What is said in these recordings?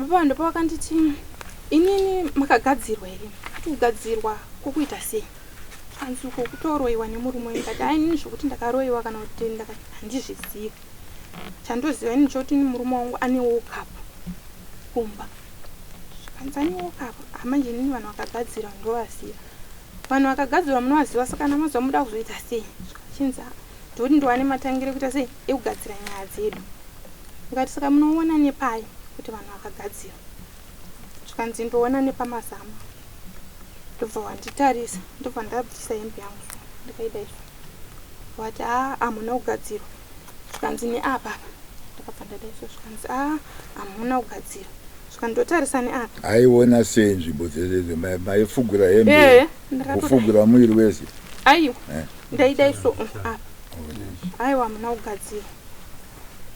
Baba ndopa vakanditi inini makagadzirwa here? Ati kugadzirwa kwokuita sei? Anzi uko kutoroiwa nemurume wenyu. Ndikati hai inini zvokuti ndakaroiwa kana kuti handizvizivi. Chandoziva ini choti murume wangu ane woke up kumba. Zvikanzi ane woke up. Ah manje inini vanhu vakagadzira ndovaziva. Vanhu vakagadzirwa munovaziva saka kana mazuva muda kuzoita sei? Zvikachinzi ndoti ndowane matangiro ekuita sei ekugadzira nyaya dzedu. Ndikati saka munoona nepai kuti vanhu vakagadzira? Zvikanzi ndoona nepamazama. Ndobva wanditarisa ndobva ndabvisa hembe yangu so ndikaida izvo. Vati haa hamuna kugadzirwa. Zvikanzi neapa apa. Ndakabva ndadai so zvikanzi haa hamuna kugadzirwa. Zvikanzi ndotarisa neapa. Aiona sei nzvimbo dzese idzo maifugura hembe eh, kufugura muviri wese? Aiwa eh. Ndaidai so apa. Aiwa hamuna kugadzirwa.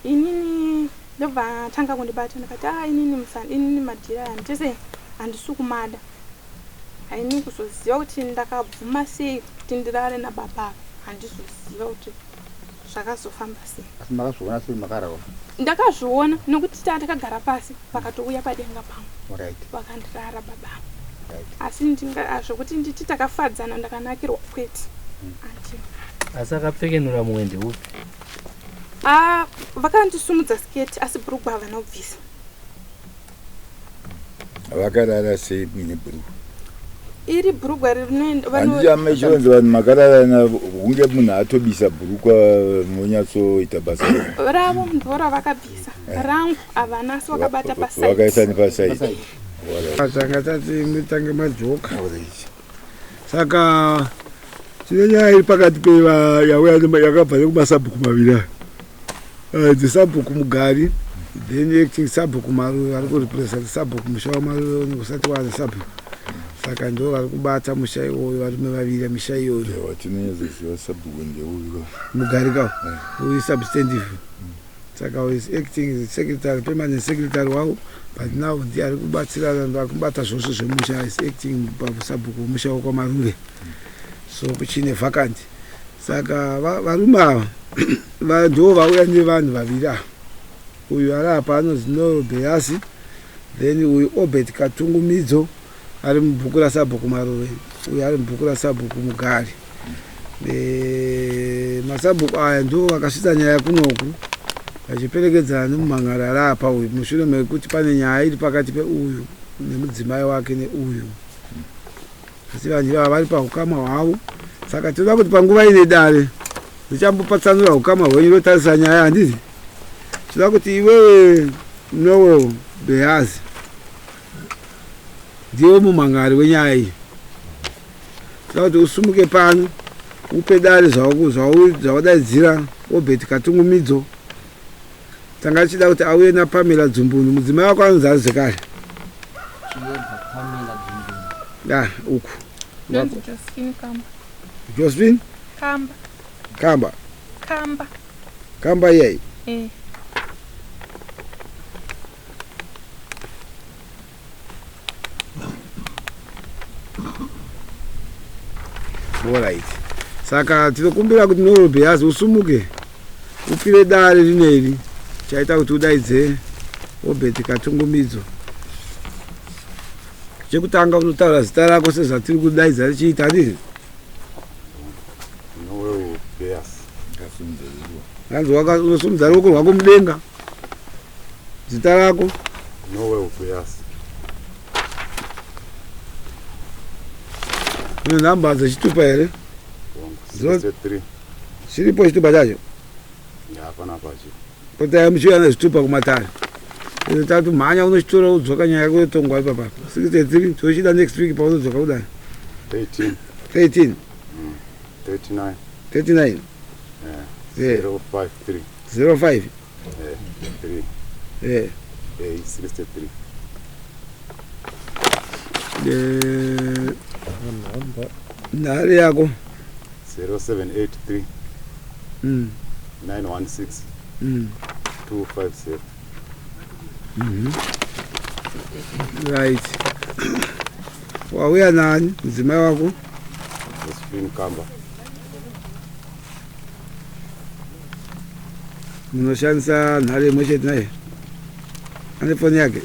Inini ndobva atanga kundibata ndikati ah inini musana inini madhira aya nditese handisi kumada haini kuzoziva kuti ndakabvuma sei kuti ndirare nababa ava handizoziva kuti zvakazofamba sei asi makazviona sei makarara ndakazviona nokuti taa takagara pasi vakatouya padenga pangu right. vakandirara baba right. asi zvokuti nditi takafadzana ndakanakirwa kwete mm. Asi akapfekenura mumwe ndeupi? Ah, vakandisumudza skirt asi bhurugwa havana kubvisa. Vakarara sei muine bhurugwa? Iri bhurugwa rinoenda handiti amai chironzi vanhu makararana hunge munhu atobisa bhurukwa monyatsoita basa ravo ndo ravakabvisa eh. rangu havana asi vakabata pasaidi vakaisa nepasaidi tanga tati mutange madzoka saka tine nyaya iri pakati peyauya yakabva nekumasabhuku maviri aya eh, the sabhuku mugari then acting sabhuku maruve vari kureplace the sabhuku musha wamaruve usati waane sabhuku saka ndo vari kubata musha iwoyo varume vaviri misha iyoyo mugari ka eh. uyu substantive Saka is acting secretary, permanent secretary wavo but now ndiye ari kubatsira akubata zvose zvemusha is acting pasabhuku wemusha wekwaMarure so kuchine vacant saka varume ava ndo vauya nevanhu vaviri ava uyu ari apa anonzi Noel Beyasi then uyu Obert Katungumidzo ari mubhuku rasabhuku Marure uyu ari mubhuku rasabhuku Mugari Eh, masabhuku aya ndiwo vakasvitsa nyaya kunoku vachiperekedzana nemumhan'ari ari apa uyu mushure mekuti pane nyaya iri pakati peuyu nemudzimai wake neuyu asi vanhu ivava vari pahukama hwavo saka tinoda kuti panguva ine dare richambopatsanura hukama hwenyu rotarisa nyaya handiti tinoda kuti iwewe noel behazi Ndiwe mumhangari wenyaya iyi. Toda kuti usumuke pano upe dare zvawadaidzira Obert Katungumidzo. Tanga tichida kuti auye naPamela Dzumbunu mudzimai wako anonzi ani zvekare? Ya, uku. Ndonzi Josephine Kamba. Josephine? Kamba. Kamba. Kamba. Kamba iyai? Eh. Alright. Saka tinokumbira kuti Noel Behazi usumuke upire dare rineri chaita kuti udaidze Obert Katungumidzo. Chekutanga unotaura zita rako sezvatiri kudaidza richiita handiti? Noel Behazi. Hanzi unosumudza ruoko rwako mudenga. Zita rako? Noel Buyasi. Une nhamba dzechitupa here? 63. Chiripo chitupa chacho? Hapana pachi. Potai muchiuya nezvitupa kumatare. Tatu mhanya unochitora wodzoka nyaya yako yotongwa ipapa. 63 tochida next week paunodzoka kudai. 13. 13. 39. 39. Yeah. 053. 05. 3. Eh. 63. Eh, nhare yako 0783 916 250. Right. Wauya nani mudzimai wako? Josephine Kamba. Munoshandisa nhare imwe chete naye? Ane foni yake?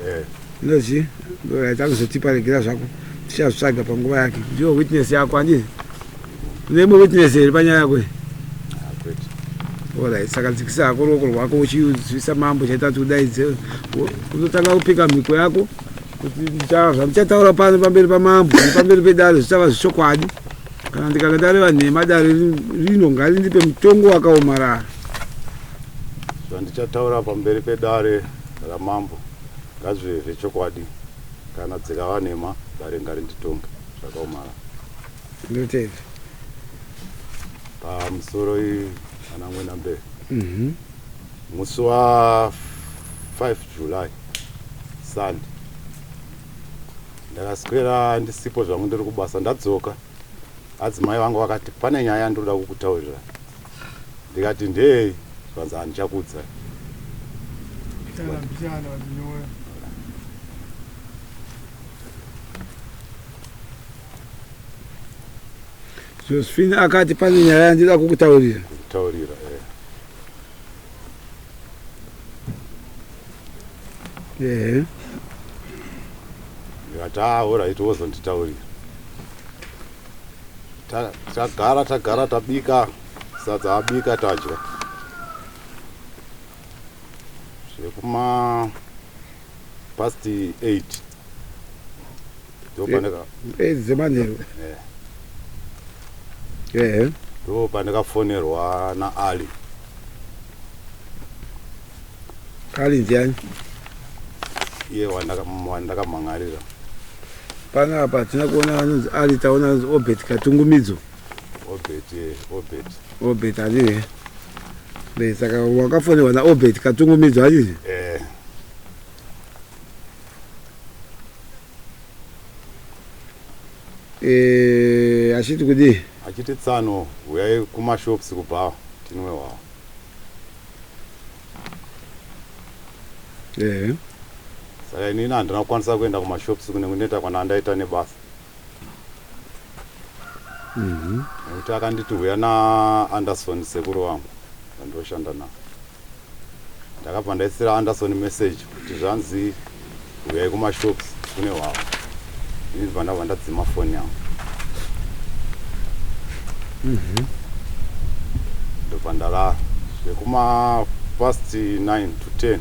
Eh. Inochi right akuzotipa regera zvako tichazvitsvaga panguva yake. Ndiyo witness yako handiti? Une imwe witness here panyaya yako iyi? Ah, Alright, saka dzikisa hako ruoko rwako uchizivisa mambo chaita kuti udaidze. Unotanga kupika mhiko yako kuti zvandichataura pano pamberi pamambo nepamberi pedare zvichava zvechokwadi. Kana ndikanga ndareva nhema dare rino ngarindipe mutongo wakaomarara. Zvandichataura pamberi pedare ramambo ngazvive zvechokwadi, kana dzikava nhema dare ngarinditonge zvakaomarara. Ndinotenda. Pamusoro ana Mwenamberi. Musi wa 5 July Sunday ndakaswera ndisipo zvangu ndiri kubasa ndadzoka adzimai vangu vakati pane nyaya yandinoda kukutaurira ndikati ndei zvanzi handichakuudzai. Josephine akati pane nyaya yandida kukutaurira. Kukutaurira eh. Ehe. Ndikati ah alright wozonditaurira. Tagara tagara tabika sadza abika tadya. Zvekuma past 8 ndopandaka 8 dzemanheru. Eh. Ehe. Ndopandakafonerwa naAli. Ali ndiani? Iye wandakamhan'arira. Panapa hatina kuona anonzi Ali, taona anonzi Obert Katungumidzo. Obert, eh, Obert. Obert handiti? Eh, saka wakafonerwa naObert Katungumidzo handiti? Eh. Eh, achiti kudii? Achiti tsano huyai kumashops kubhawa tinwe hwawa. Ehe. Saka inini handina kukwanisa kuenda kumashops kune kuneta kwana andaita nebasa. Nekuti akanditi huya naAnderson sekuru vangu vandoshanda navo. Ndakabva ndaisira Anderson message kuti zvanzi huyai kumashops kune hwawa. Ini ndibva ndabva ndadzima foni yangu. Ndobva ndarara zvekuma past 9 to 10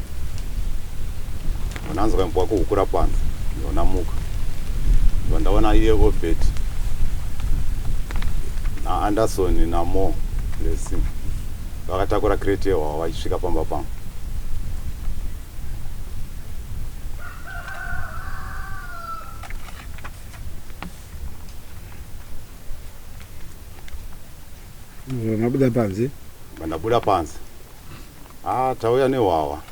ndanzwa imbwa kuhukura panze ndonamuka ndobva ndaona iye Obert naAnderson naMo Blessing vakatakura crate yehwawa vachisvika pamba pangu. Mabuda panze? Ndabuda panze. Ah, tauya nehwawa.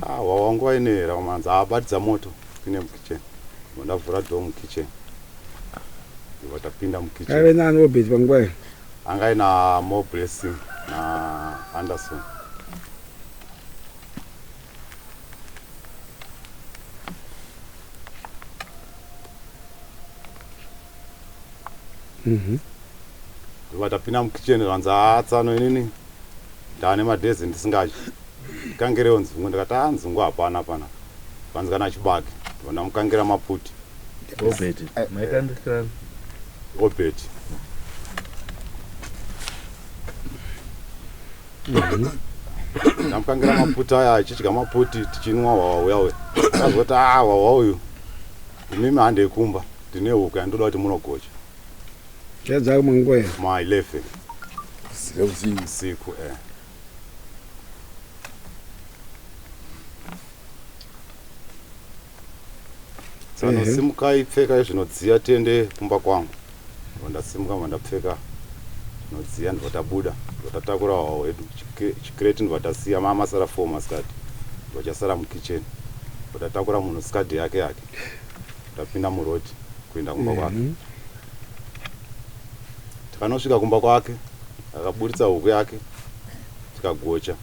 Ah, hwawa nguva inoera manzi abatidza moto ine mukitchen. Ndavhura door mukitchen. Ndibva tapinda mukitchen. Aive nani Obert panguva iyo? Anga aina Mo Blessing naAnderson. Ndobva tapinda mukitchen zvanzi haa tsano inini ndane madhezi ndisingadyi. Ndikangirewo nzungu ndikati haa nzungu hapana pana. Zvanzi kana chibage. Ndobva ndamukangira maputi. Obert, maitandikirana. Obert. Ndamukangira maputi aya achidya maputi tichinwa hwawa uya uya. Akazoti haa hwawa uyu imimi handei kumba ndine huku yandoda kuti munogocha. Yadzaka manguva here? Ma 11 Usiku. usiku eh. Tsano Ehe. simukai pfekai zvinodziya tiende kumba kwangu. Ndobva ndasimuka ndobva ndapfeka zvinodziya ndobva tabuda ndobva tatakura hwawa hwedu chikreti ndobva tasiya maa masara 4 masikati ndobva chasara mukitchen ndobva tatakura munhu skadhi yake yake tapinda muroad kuenda kumba kwake. Tikanosvika kumba kwake akaburitsa huku yake tikagocha.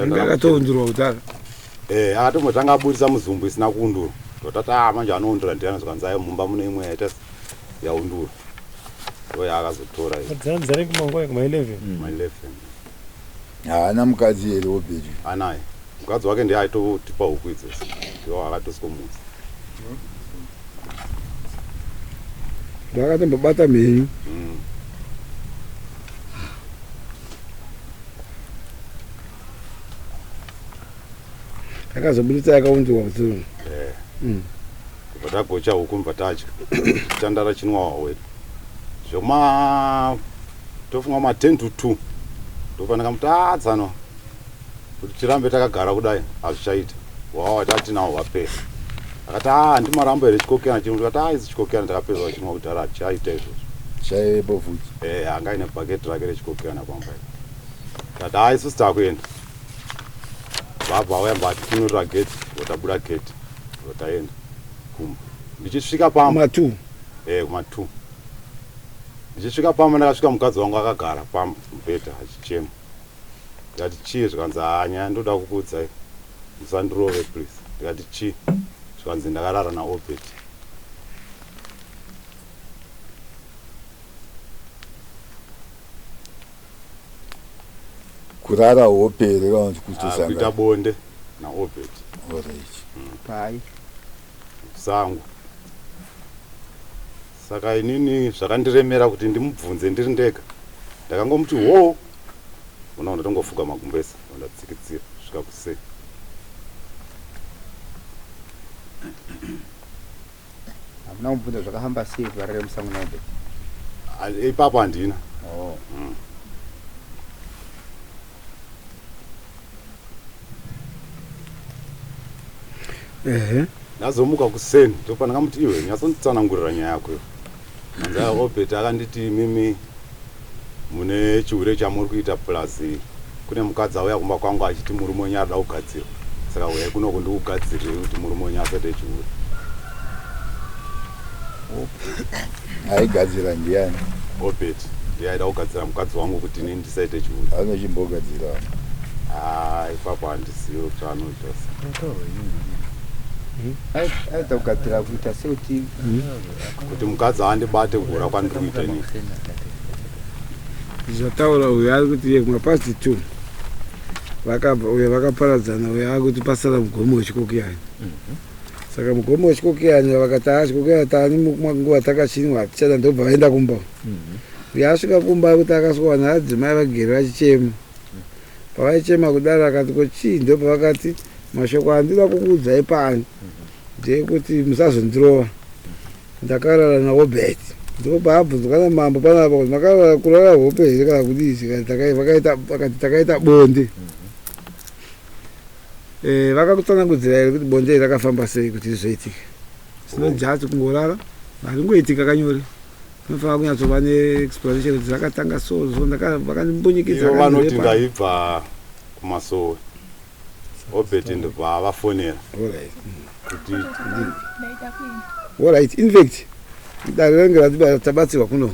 Anga akatoundurwa kudhara. Eh, akatombotanga aburitsa muzumbu isina kuundura. Totati ah manje anoundura ndiani zvikanzi ayo mumba mune imwe yaita yaundura. Ndo yaakazotora iyi. Dzanzare kumanguva kuma 11. Ma 11. Haana mukadzi here Obert? Anaye. Mukadzi wake ndiye aitotipa huku idzosi, ndiwo akatosikomusa. Ndakatombobata mhenyu. Akazobuditsa yakaunzwa kutsuro. Eh. Kubva tagocha huku mbva tadya. Tandara chinwa wedu. Zvoma tofunga ma 10 to 2. Ndofanira kamuti atsano. Kuti tirambe takagara kudai hazvichaita. Wawa tatinawo vapera. Akati ah handimarambo here chikokiyana chino ndikati ah isi chikokiyana takapedza kuchinwa kudhara hachichaita izvozvo. Chaivepo futi. Eh anga aine bhaketi rake rechikokiyana pamba ipo. Tati ah isusu takuenda. Baba auya mbatikinurira gate votabuda gate votaenda kumba. Ndichisvika pamba Kuma 2. Eh kuma 2. Ndichisvika pamba ndakasvika mukadzi wangu akagara pamba mubhedha achichema. Ndikati chii zvikanzi haa nyaya ndoda kukuudzai musandirove please. Ndikati chii zvikanzi ndakarara naObert. Kurara hope here kana kuti Ah, kuita kutosangana? bonde naObert Alright. Pai. sangu. Saka inini zvakandiremera kuti ndimubvunze ndiri ndega. Ndakangomuti hoo unaona ndatongofuka magumbeza ndatsikitsira kusvika kuseni. Hamuna kumubvunza zvakafamba sei kuti varare musango naObert? Ah, ipapo handina. Oh. Ehe. Ndazomuka kuseni ndopandakamut iwe nyatsonditsanangurira nyaya yako iyo. Anzi Obert akanditi imimi mune chihure chamuri kuita plus kune mukadzi auya kumba kwangu achiti murume wenyu arida kugadzirwa saka uyai kunoku ndikugadzirire kuti murume wenyu asaite chihure. Aigadzira ndiani? Obert ndiye aida kugadzira mukadzi wangu kuti inini ndisaite chihure. Anochimbogadzira. Ah, ipapo handizivi kuti anoita sei. Aida kugadzira kuita sekuti Kuti mukadzi andibate kuhura kwandiri kuita inini. Zvataura uyu ari kuti iye kuma past 2. Vakabva uyo vakaparadzana uyo ari kuti pasara mugomo wechikokiyani. Saka mugomo wechikokiyani vakati haa chikokiyani taani nguva takachinwa hatichada ndobva vaenda kumba. Uyo asvika kumba kuti akasvika adzimai vagere vachichema. Pavaichema kudaro akati ko chii ndobva vakati mashoko andida kukuudzai pano ndeyekuti musazondirova. Ndakarara naObert. Ndopaabvunzwa namambo panapa kuti makarara kurara hope here kana kudii zvikanzi vakati takaita bonde. Vakakutsanangudzira here kuti bonde iri rakafamba sei kuti rizoitika? It's not just kungorara, haringoitika kanyore. Unofanira kunyatsova neexplanation kuti zvakatanga so so vakandimbunyikidza Ivo vanoti vakandirepa. ndaibva kumasowe. Obert ndobva avafonera Alright. kuti Ndaida kuenda. Alright. In fact, dare range tabatsirwa kuno.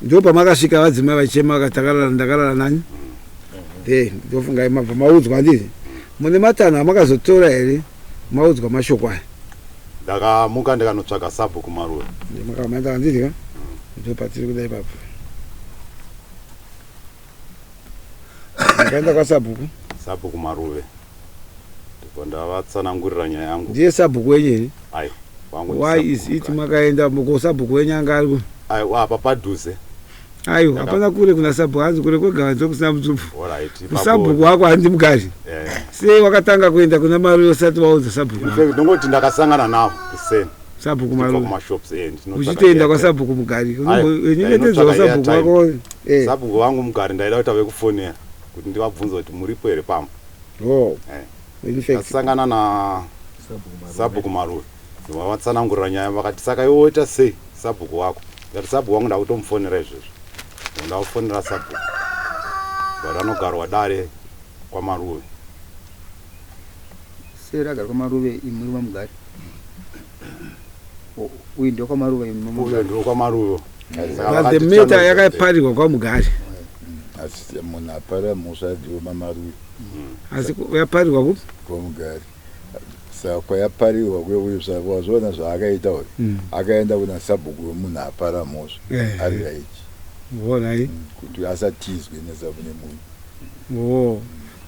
Ndopamakasvika vadzimai vachichema vakati takarara ndakarara nani? Ndofunga mabva maudzwa handiti? Mune matanho amakazotora here maudzwa mashoko aya? Ndakamuka ndikanotsvaga sabhuku Maruva. Makamanda handiti ka? Ndopatiri kuda ipapo. Makaenda kwasabhuku? Sabhuku Maruve. Ndipo ndavatsanangurira nyaya yangu. Ndiye sabhuku wenyu here? Aiwa, wangu ndi Why sabhuku is it Mugari. makaenda ko sabhuku wenyu anga ari ku? Aiwa, apa padhuze. Aiwa, hapana kure kuna sabhuku, hanzi kure kwegava ndokusina mutsubvu. Alright, ipapo. Sabhuku wako handi mugari. Sei wakatanga kuenda kuna Maruve usati waudza sabhuku In wako? fact, ndongoti ndakasangana navo kuseni. Sabhuku Ndichibva Maruve. kumashops ndinotsvaga Uchitoenda airtime. kwasabhuku mugari. Aiwa, Unyengetedzawo ndainotsvaga sabhuku airtime. wako. Sabhuku wangu mugari ndaida kuti ave kufonera kuti ndivabvunze kuti muripo here pamba. Oh. In fact, Ndasangana na sabhuku Maruve. Vavatsanangurira nyaya vakati saka iwe woita sei sabhuku wako? Ndikati sabhuku wangu ndakutomufonera izvezvi. Ndakufonera sabhuku. But anogarwa dare kwaMaruve. Sei ragara kwaMaruve imuri mamugari? Uyu ndio kwaMaruve imwe Uyo mamugari. ndiwo kwaMaruve. Saka But the vakati matter tichanoita yakaparirwa kwamugari. Asi munhu apara mhosva ndiwo maMaruve. Asi yaparirwa kupi? Kwamugari. Saka kwayaparirwa wazviona zvaakaita uyu. Akaenda kuna sabhuku wemunhu apara mhosva. Ari right. Alright. Kuti asatizwe nemunhu. Oh.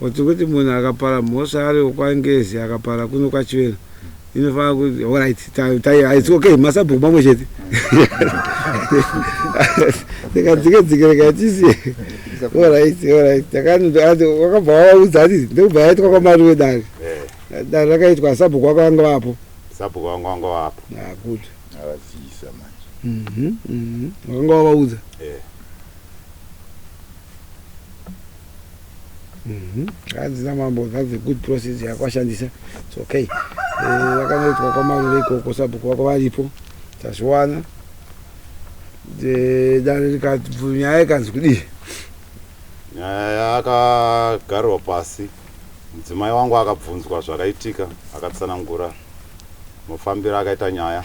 Kuti kuti munhu akapara mhosva ari wokwaNgezi akapara kuno kwaChivero inofanira kuti alright it's okay masabhuku mamwe chete tikadzike dzike regai tisiye alright alright wakabva wawaudza ati ndokubva yaitwa kwamaruwe dare Eh. dare rakaitwa sabhuku wako vanga vapo Sabhuku vangu vanga vapo. Ah, good. Avasiisa manje. Wakanga wavaudza. Eh. Hanzi namambo that's a good process yakwashandisa. It's okay. Eh, yakanoitwa kwamarure ikoko sabhuku wako varipo. Tazviwana. Eh, dare rikati nyaya ikanzi kudii? Nyaya yakagarirwa pasi. Mudzimai wangu akabvunzwa zvakaitika akatsanangura mafambiro akaita nyaya.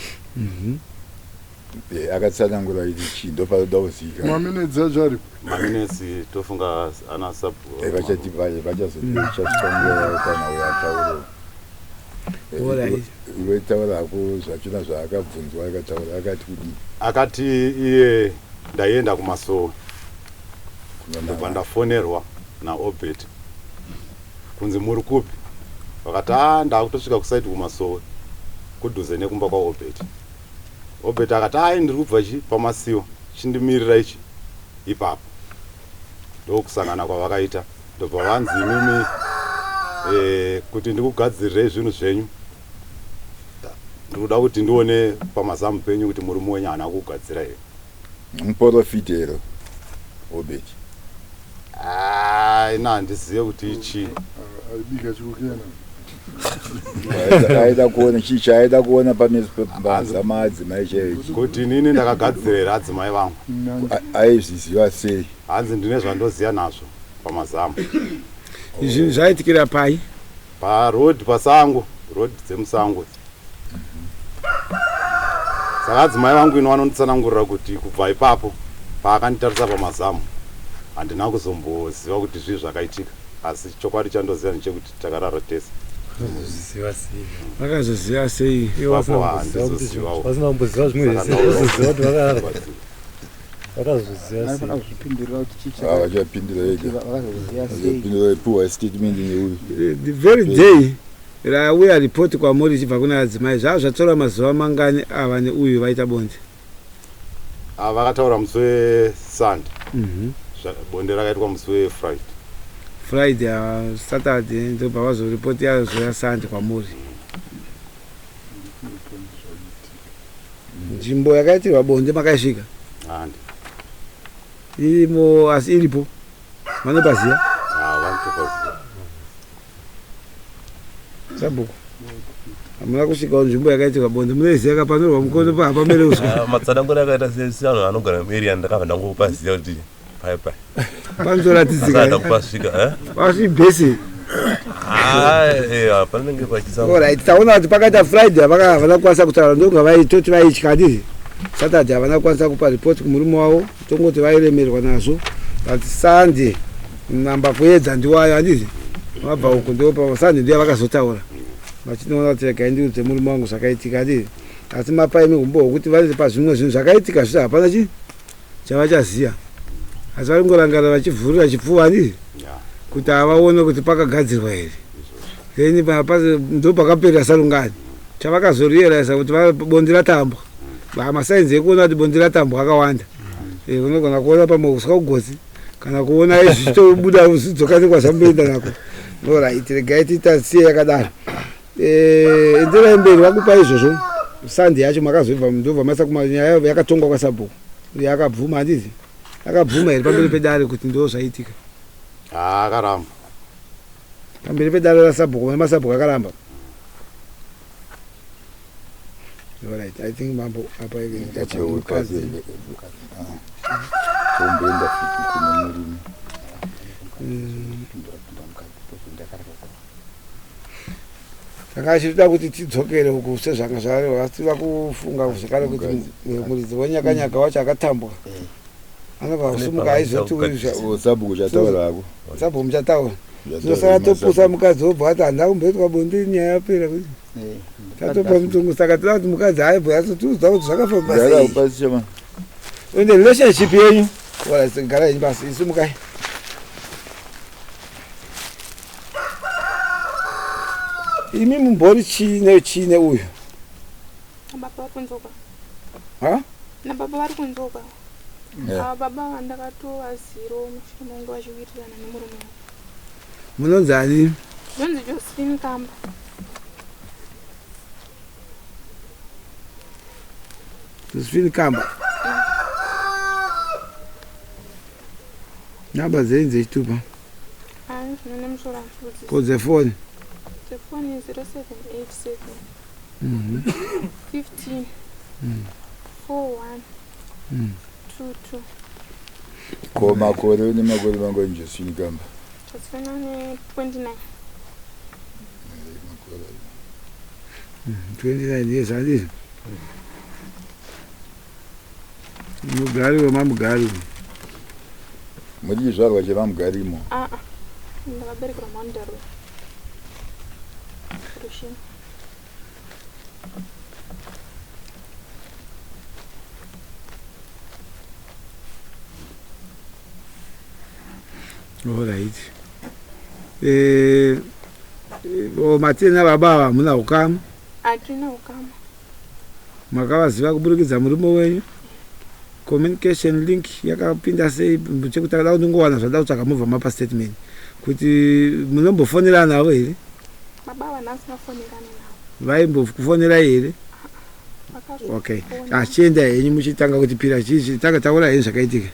Eh, akatsanangura kuti chii ndopanoda kuzivikanwa. Maminetsi acho aripo. Maminetsi tofunga ana sub Eh, vachati vachazotichasvika kana uyo ataure. Eh, Alright. Iwe taura hako zvachona zvaakabvunzwa akataura akati kudii? Akati iye ndaienda kumasowe ndobva ndafonerwa naObert kunzi muri kupi vakati a ndakutosvika kusaiti kumasowe kudhuze nekumba kwaObert. Obert akati ai ndiri kubva chi pamasiwa chindimirira ichi ipapo ndokusangana kwavakaita ndobva vanzi imimi eh, kuti ndikugadzirirei zvinhu zvenyu ndikuda kuti ndione pamazamu penyu kuti murume wenyu haana kugadzira here. Muporofita here Obert? Ah, ina handizive kuti ichii. Aibika chikukena. Aida kuona chii chaaida kuona pamazama adzimai chaicho? Kuti inini ndakagadzira here adzimai vangu. Aizviziva sei? Hanzi ndine zvandoziva nazvo pamazamu. Izvi zvaitikira pai? Paroad pasango, road dzemusango. Saka adzimai vangu ino vanonditsanangurira kuti kubva ipapo paakanditarisa pamazamu handina kuzomboziva kuti zvii zvakaitika asi chokwadi chandoziva ndechekuti takarara tese. Vakazoziva sei? Vakazoziva sei? Ivo vasina Ipapo kumboziva kuti handizozivawo. vasina kumboziva zvimwe Saka zvese ndauya vozoziva kuti vakarara. kubatsira. Vakazoziva sei? Vanofanira kuzvipindurira kuti chii Ah, vachapindura vega. Vakazoziva sei? Vachapindura puwa statement neuyu. The very day rauya ripoti kwamuri ichibva kuna adzimai zvava zvatora mazuva mangani ava neuyu vaita bonde? Ah, vakataura musi weSunday. Mhm. Bonde rakaitwa musi weFriday. Friday, Saturday ndobva vazoripoti yazoya Sunday kwamuri. Nzvimbo yakaitirwa bonde makaisvika? Handi. Irimo asi iripo vanopaziva? Ah, vanotopaziva. Sabhuku hamuna kusvikawo nzvimbo yakaitirwa bonde munoiziva kapanorwa mukono pahapamere uswa. Ah, matsananguro akaita sevanhu vanogara muarea ndakabva ndangopaziva kuti pai pai. Panotoratidzika. Asada kupasvika eh? Pasvibhesi. Ah, eh, panenge pachisa. Alright, taona kuti pakaita Friday havana kukwanisa kutaura ndonga vaitoti vaitya handiti Saturday havana kukwanisa kupa report kumurume wavo tongoti vairemerwa nazvo but Sunday namba kuedza ndiwayo handiti vabva uku ndopa Sunday ndiyo vakazotaura vachinoona kuti regai ndiudze murume wangu zvakaitika handiti asi mapa imi humbo hwekuti vari pazvimwe zvinhu zvakaitika zvisi hapana chi chavachaziva asi vari kungorangarira vachivhurira chipfuva handiti kuti havaone kuti pakagadzirwa here then ndo pakaperera sarungani chavakazorealiza kuti bonde ratambwa masainzi ekuona kuti bonde ratambwa akawanda. Eh, unogona kuona pamwe kusvika kugotsi kana kuona zvichitobuda zvidzoka nekwazvamboenda nako. Alright, regai tiitasiye yakadaro. Eh, enderai mberi vakupa izvozvo Sunday yacho makazobva ndobva maisa kumanyaya yakatongwa kwasabhuku yakabvuma handiti akabvuma here pamberi pedare kuti ndo zvaitika? Ah, akaramba. Pamberi pedare rasabhuku nemasabhuku akaramba. Alright, I think mambo apa mukadzi. Tomboenda futi kune murume. Saka achitoda kuti tidzokere uku sezvanga zvarehwa asi vakufunga zvekare kuti muridzi wenyakanyaka wacho akatambwa anobva kusimuka aizoti Sabhuku chataura hako. Sabhuku muchataura tinosara topusa mukadzi wobva ati handina kumboitwa bonde nyaya yapera kuti tatopa mutongo saka toda kuti mukadzi aibva azotiudza kuti zvakafamba Gara sei. pasi chama. Ende relationship yenyu. Alright, gara henyu pasi isimukai. Imi mumbori chii nechii neuyu? Nababa vari kunzoka. Ha? Nababa vari kunzoka. Yeah. Ava baba vandakatovaziro mushure mekunge vachiwirirana nemurume wangu. Munonzi ani? Ndonzi Josephine Kamba. Josephine Kamba. Namba dzenyu dzechitupa. Hayi zvino nemusoro handisi Ko dzefoni? Dzefoni 0787 15 41 22. Ko makore une makore mangani Josephine Kamba? Josephine ane 29. 29 years handizvo? Mugari wemamugari. Muri chizvarwa chemamugarimo? Aa, ndakaberekerwa maundarwe. Rushinga. Alright. Eh, eh, matena baba ava hamuna ukama? Hatina ukama. Makavaziva kuburikidza murume wenyu? Communication link yakapinda sei? Chekuti akada kundingowana zvada kutsvaga mobva mapa statement kuti munombofonerana navo here? Baba ava nhasi vafonerane navo. Vaimbokufonerai here? Okay, achienda henyu muchitanga kutipira chii tanga taura henyu zvakaitika.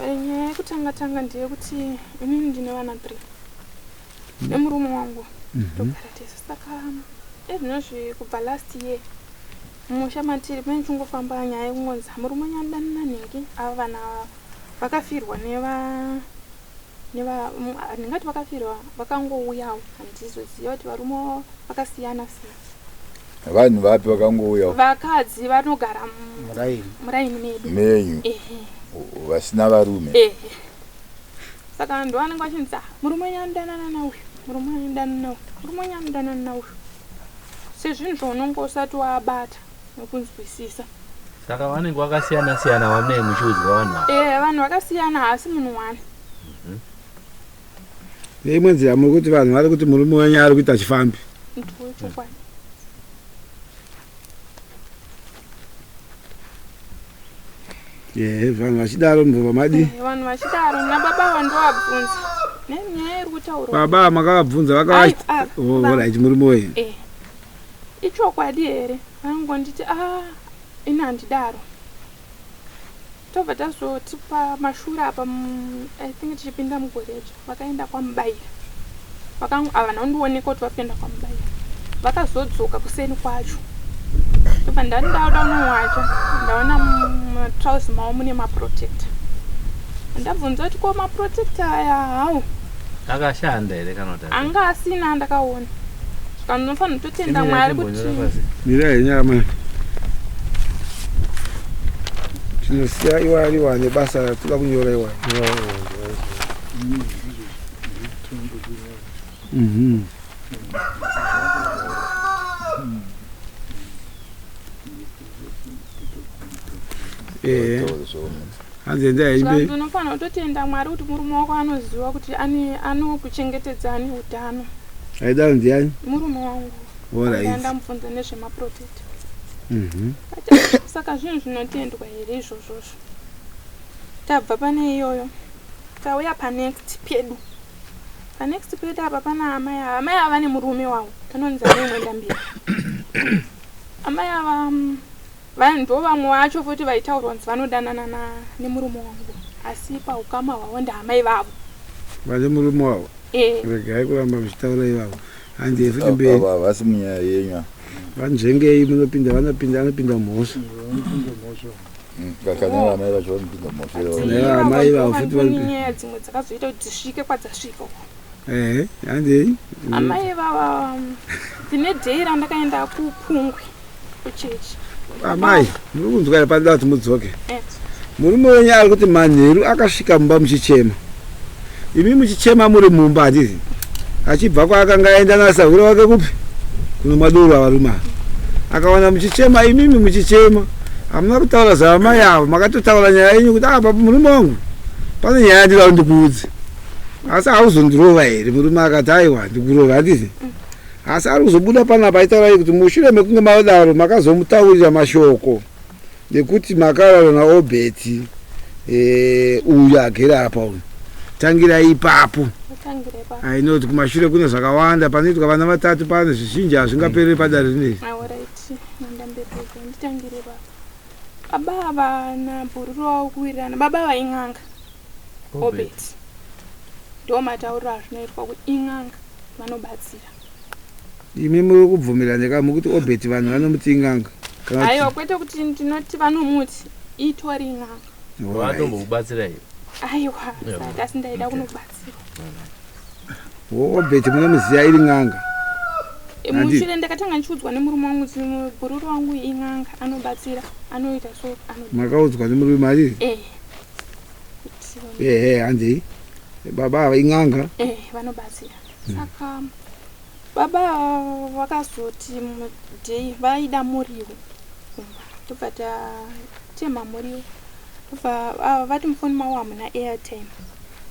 Nyaya yekutanga tanga ndeyekuti inini ndine vana 3 nemurume wangu togara tese. Saka ezvinozvi kubva last year mumusha matiri pane chingofamba nyaya yekungonzi murume wenyu anodanana nhingi. Ava vana vakafirwa neva neva ndingati vakafirwa vakangouyawo, handizoziva kuti varume vakasiyana sei. Vanhu vapi vakangouyawo? Vakadzi vanogara Muraini. muraini medu. Menyu? Ehe. Vasina varume? Ehe. Saka vanhu vanenge vachinzi, "Ah, murume wenyu anodanana nauyu, murume wenyu anodanana nauyu, murume wenyu anodanana nauyu," sezvinhu zvaunonge usati wabata nekunzwisisa. Saka vanenge vakasiyana siyana vamunenge muchiudzwa vanhu ava? Ehe, vanhu vakasiyana, haasi munhu wani. Neimwe nzira muri kuti vanhu vari kuti murume wenyu ari kuita chifambi? Ndiwo chokwadi. Ehe, vanhu vachidaro mubva madi? Ehe, vanhu vachidaro nababa vandovabvunza nenyaya iri kutaurwa. Baba makavabvunza? Ai, ah, Vakavaorit murume wenyu? Eh, ichokwadi here? Vanongonditi, a ini handidaro. Tobva tazoti pamashure apa, I think tichipinda mugoredzo, vakaenda kwaMubayira. Havana kundioneka kuti vapinda kwaMubayira. Vakazodzoka kuseni kwacho, tobva ndati ndauda unowacha, ndaona mutrauzi mavo mune maprotector. Ndabvunza kuti ko maprotector aya hawo Akashanda here kana kuti anga asina? Andakaona saka ndinofanira kutotenda Imirai Mwari kuti timbonyora pasi. Mira henyu amai, tinosiya iwaya iwaya nebasa ratoda kunyora iwaya. Ehe, hanzi endai Saka henyu. ndinofanira kutotenda Mwari kuti murume wako anoziva kuti ane anokuchengetedza, ane utano. Aidaro ndiani? Murume wangu. Alright. Ndamubvunza nezvemaprotector. Saka zvinhu zvinotendwa here izvozvozvo? Tabva pane iyoyo, tauya panext pedu. Panext pedu apa pana amai ava. Amai ava vane murume wavo anonzi amai Mwendambiri. Amai ava ndo vamwe vacho futi vaitaurwa kunzi vanodanana nemurume wangu, asi paukama hwavo ndaamai vavo. Vane murume wavo? Eh. Regai kuramba muchitaura ivavo, handei futi mberi. Ava havasi munyaya yenyu ava. Vanzvengei, munopinda, vanopinda, anopinda mhosva. Vanopinda mhosva. Kana vamai vacho vanopinda mhosva. Ne amai vavo futi Vane nyaya dzimwe dzakazoita kuti dzisvike kwadzasvika uko. Ehe, handei. Amai vava, ndine dhei randakaenda kuPungwe kuchechi. Amai, muri kunzwa here? Panoda kuti mudzoke. Eh. Murume wenyu ari kuti manheru akasvika mumba muchichema, imi muchichema muri mumba, handiti? Achibva kwaakanga aenda nasahwira wake kupi kunomadoro avarume ava, akawana muchichema, imimi muchichema. Hamuna kutaura zvaamai avo, makatotaura nyaya yenyu kuti, ah, baba, murume wangu, pane nyaya yandinoda kuti ndikuudze, asi hauzondirova here? Murume akati, aiwa, ndikurova, handiti? Asi ari kuzobuda panapa aitaura kuti mushure mekunge madaro makazomutaurira mashoko ekuti makarara naObert eh, uyu agere apa uyu. Tangirai ipapo. Tangira ipapo. I know kuti kumashure kune zvakawanda panoitwa vana vatatu pano zvizhinji hazvingapereri padare rineri. Alright, ndambereka nditangire ipapo. Baba ava nabhururu wavo kuwirirana. Baba ava in'anga. Obert. Ndo matauriro azvinoitwa kuti in'anga vanobatsira. Imi muri kubvumirana ka mukuti Obert vanhu vanomuti in'anga. Kana kuti- Aiwa kwete kuti ndinoti vanomuti itori n'anga. Alright. Vatombokubatsira here? Aiwa, Yeah. sati asi ndaida kunobatsirwa. Wo Obert munomuziva iri n'anga. Handiti? Mushure ndakatanga ndichiudzwa nemurume wangu kuti bhururu wangu in'anga anobatsira anoita so ano Makaudzwa nemurume mariri? eh kuti Ehe, handei. Baba ava in'anga. eh vanobatsira. Saka baba vakazoti mudhei vaida muriwo kumba tobva tatema muriwo tobva ah, vati mufoni mavo hamuna airtime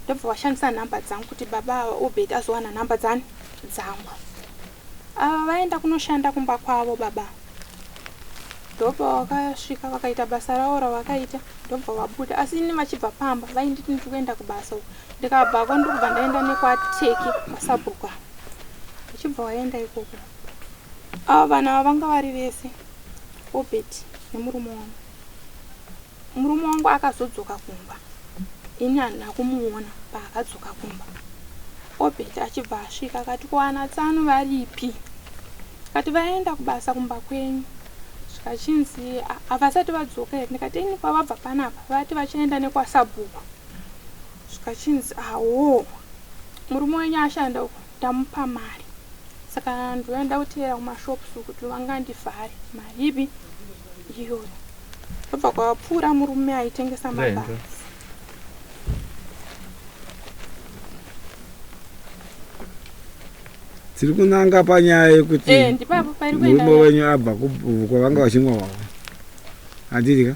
ndobva vashandisa nhamba dzangu kuti baba ava Obert azowana nhamba dzani dzangu. Ava vaenda kunoshanda kumba kwavo baba ndobva vakasvika vakaita basa ravo ravakaita ndobva vabuda asi ini vachibva pamba vainditi ndiri kuenda kubasa uku ndikabvako ndikubva ndaenda nekwateki kwasabhuku ava vachibva vaenda ikoko ava vanhu ava vanga vari vese Obert nemurume wangu. Murume wangu akazodzoka kumba ini handina kumuona paakadzoka kumba. Obert achibva asvika akati ko ana tsano varipi? Akati vaenda kubasa kumba kwenyu. Zvikachinzi havasati vadzoka here? Ndikati ini kwavabva panapa vati vachaenda nekwasabhuku. Zvikachinzi awoo murume wenyu ashanda uku ndamupa mari saka ndoenda kuteera kumashops kuti vangandivhare mari ipi iyoyo. Ndobva kwapfuura murume aitengesa mabhanzi. Tiri kunanga panyaya yekuti Eh, ndipapo pairi kuenda murume wenyu abva kwavanga vachimwa hwahwa. Handiti ka?